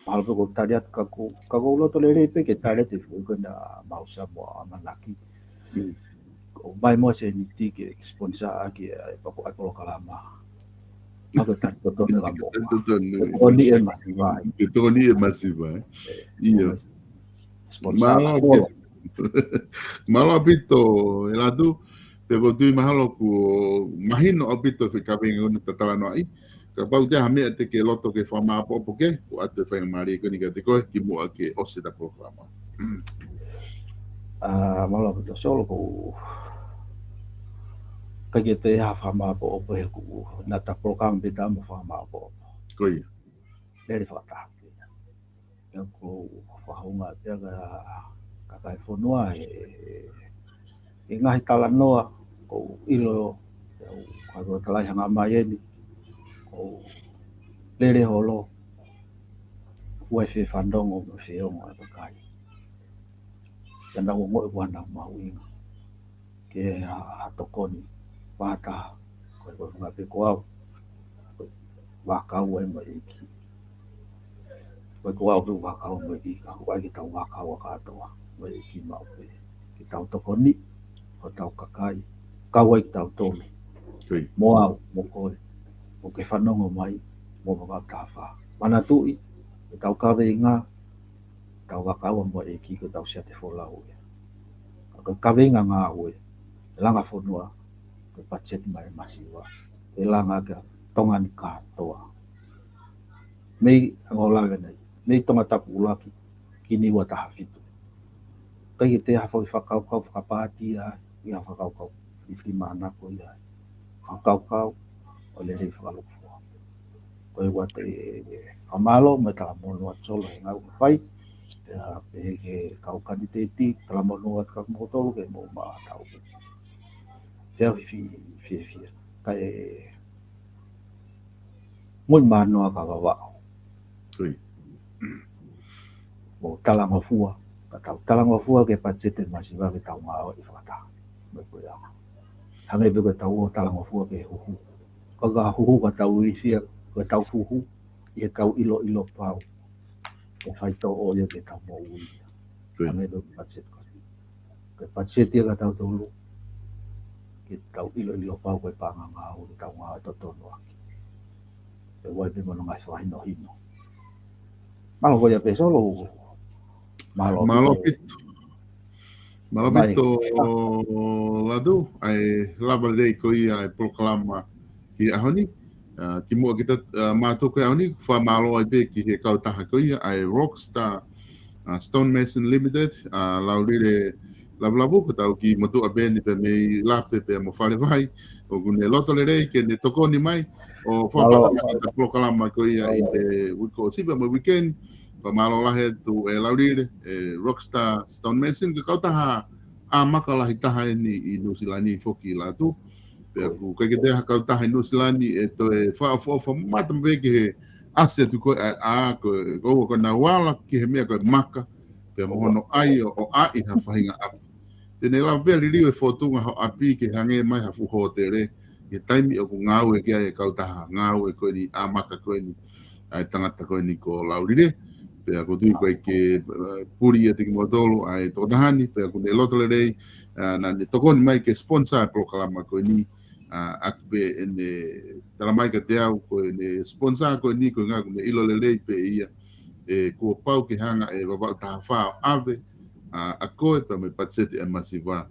mahalo pē ʻoku tali atu ka ʻoku, ka ʻoku ou loto lelei pē ke tali atu e foʻi ko ena Mausa mo ʻAmanaki. Mm. ʻOmai mo e sēniti ke sponsor ʻaki e, e pako, e polokalama. Mahalo ko e tali totonu ka mo. Tali totonu. Ko e tokoni e masiva, ē. Ko e tokoni e masiva, ē. ʻIo. Sponsor. Mālō ʻaupito. Mālō ʻaupito, ʻe Latu, pea ʻoku ou tui mahalo kuo mahino ʻaupito e foʻi kaveinga ʻoku ta talanoaʻi. Kapau ʻoku ʻi ai ha meʻa te ke loto ke fakamāʻopoʻopo ki ai, ʻoatu e faingamālie ko eni kiate koe, kimuʻa ke ʻosi ʻeta polokalama. ʻA, mālō ʻaupito Solo, ʻoku ʻikai ke toe ʻi ai ha fakamāʻopoʻopo he ʻoku, naʻa ta polokalama pē ta mo fakamāʻopoʻopo. Ko ia. Lele fakataha pē ia. Pea ʻoku ou fakahounga pē ia ka, kakai e fonua he, he ngaahi talanoa, ʻoku ou ʻilo, ʻoku ou kau talaʻi hanga mai eni, ʻoku ou Lele holo, ʻoku ʻi ai e fanongo mo e feongo ʻa e kakai. Pea naʻa ku ongoʻi ʻoku ʻi ai hano mahuʻinga ke ha, ha tokoni fakataha, ko e, ko e ngaahi pē ko au, ko e vakai ʻa e ʻEiki. Ko e ko au pē vakai mo e ʻEiki, ka ʻoku ʻi ai ke tau vakai ʻa kātoa mo e ʻEiki maʻu pē. Ke tau tokoni, ko hotau kakai, kau ai kitautolu. Mo au, mo koe, ʻo ke fanongo mai, mo Vavaʻu Taha Fā. Manatuʻi, ʻetau kaveinga, tau vakai mo e ʻEiki ko ʻetau siate folau ia. Ka ko e kaveinga ngāue, langa fonua, ko e patiseti mai masiva, ʻe langa kia Tonga ni kātoa. Mei, ʻa ʻoku lave nei, mei Tongatapu ʻuluaki ki Niua taha fitu. ʻIkai ke toe ʻi ai ha foʻi fakakaukau fakapātia, ʻi ai ha fakakaukau filifilimānako ia. Fakakaukau ʻo e lelei fakalūkufua. Ko ia ʻoku ou toe fakamālō mo e talamonū atu Solo he ngāue ʻoku fai. Pea pehē ki he kau kanititeiti, talamonū atu kia moutolu ke mou maʻu ʻetau feohi fi-, fiefia. Kae muimui mānoa ka Vavaʻu. Mou talangofua, ka tau talangofua ki he patiseti masiva ke tau ngāueʻi fakataha. Mo e puleʻanga. Hangē pē ko ʻetau ō talangofua ki he huhu. Ka ka huhu ka tau ilifia, ko ʻetau huhu, ʻi heʻetau ʻiloʻilo pau. Ko e faitoʻo ia ki heʻetau moʻui. Hangē pē ko e patiseti ko eni. Ko e patiseti ia kia tautolu, ke tau ʻiloʻilo pau ko e paʻanga ngāue ke tau ngāue totonu ʻaki. Pea ʻoku ʻi ai pē mo hono ngaahi fakahinohino. Mālō ko ia pē Solo. Mālō ʻaupito. Mālō ʻaupito Latu, ʻa e lava lelei ko ia e polokalama ki he ʻaho ni. ʻA, kimuʻa ke ta-, ʻa, mātuku he ʻaho ni, fakamālō ai pē ki he kautaha ko ia, ʻa e Rockstar, ʻa, Stonemason Limited, ʻa, Laulile Lavulavu, ko ʻetau kiʻi motuʻa pē eni pea mei Lape pea mo Falevai, ʻoku ne loto lelei ke ne tokoni mai, ʻo fakapālangi ʻetau polokalama ko ia ʻi he uike ʻosi pea mo e weekend, fakamālō lahi atu ʻe Laulile, ʻe Rockstar Stonemason, ko e kautaha ʻa e maka lahi taha eni ʻi Nuʻusila ni foki Latu. Pea ʻoku ʻikai ke toe ʻi ai ha kautaha ʻi Nuʻusila ni ʻe toe fakaʻofoʻofa mata pē ki he ʻasi atu ko ē ʻa e, ʻa, ko e, ko e, ko e nau ala ki he meʻa ko e maka, pea mo hono ʻai ʻo, ʻo ʻai ha faʻahinga ʻapi. Te ne lava pē ʻo liliu e fōtunga ho ʻapi ke hangē mai ha fuʻu hōtele, ʻi he taimi ʻoku ngāue ki ai e kautaha ngāue ko eni ʻa e maka ko eni, ʻa e tangata ko eni ko Laulile. Pea ʻoku ou tui ʻoku ʻikai ke, ʻa, puli ʻiate kimoutolu ʻa e tokotaha ni, pea ʻoku ne loto lelei, ʻa, naʻa ne tokoni mai ke sponsor e polokalama ko eni, ʻa, ʻaki pē ʻene tala mai kiate au ko ʻene sponsor ko eni koeʻuhinga ʻoku ne ʻilo lelei pē ʻe ia, ʻe, kuo pau ke hanga ʻe Vavaʻu Taha Fā ʻo ʻave, ʻa, ʻa koe pea mo e patiseti ʻa e masiva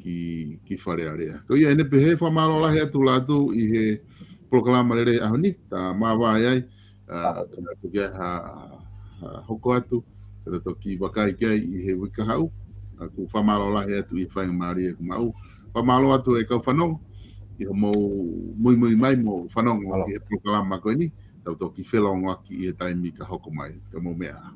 ki, ki Fale Alea. Ko ia ʻeni pē he fakamālō lahi atu Latu ʻi he polokalama lelei ʻaho ni, ta māvae ai, ʻa, ka ʻoku ʻi ai ha, ha hoko atu, ka ta toki vakai ki ai ʻi he uike kahaʻu, ʻa, ʻoku fakamālō lahi atu ʻi he faingamālie kuo maʻu. Fakamālō atu e kau fanongo, ʻi hoʻomou muimui mai mo fanongo ki he polokalama ko eni, tau toki felōngoaki ʻi he taimi ka hoko mai, ka mou meʻa ā.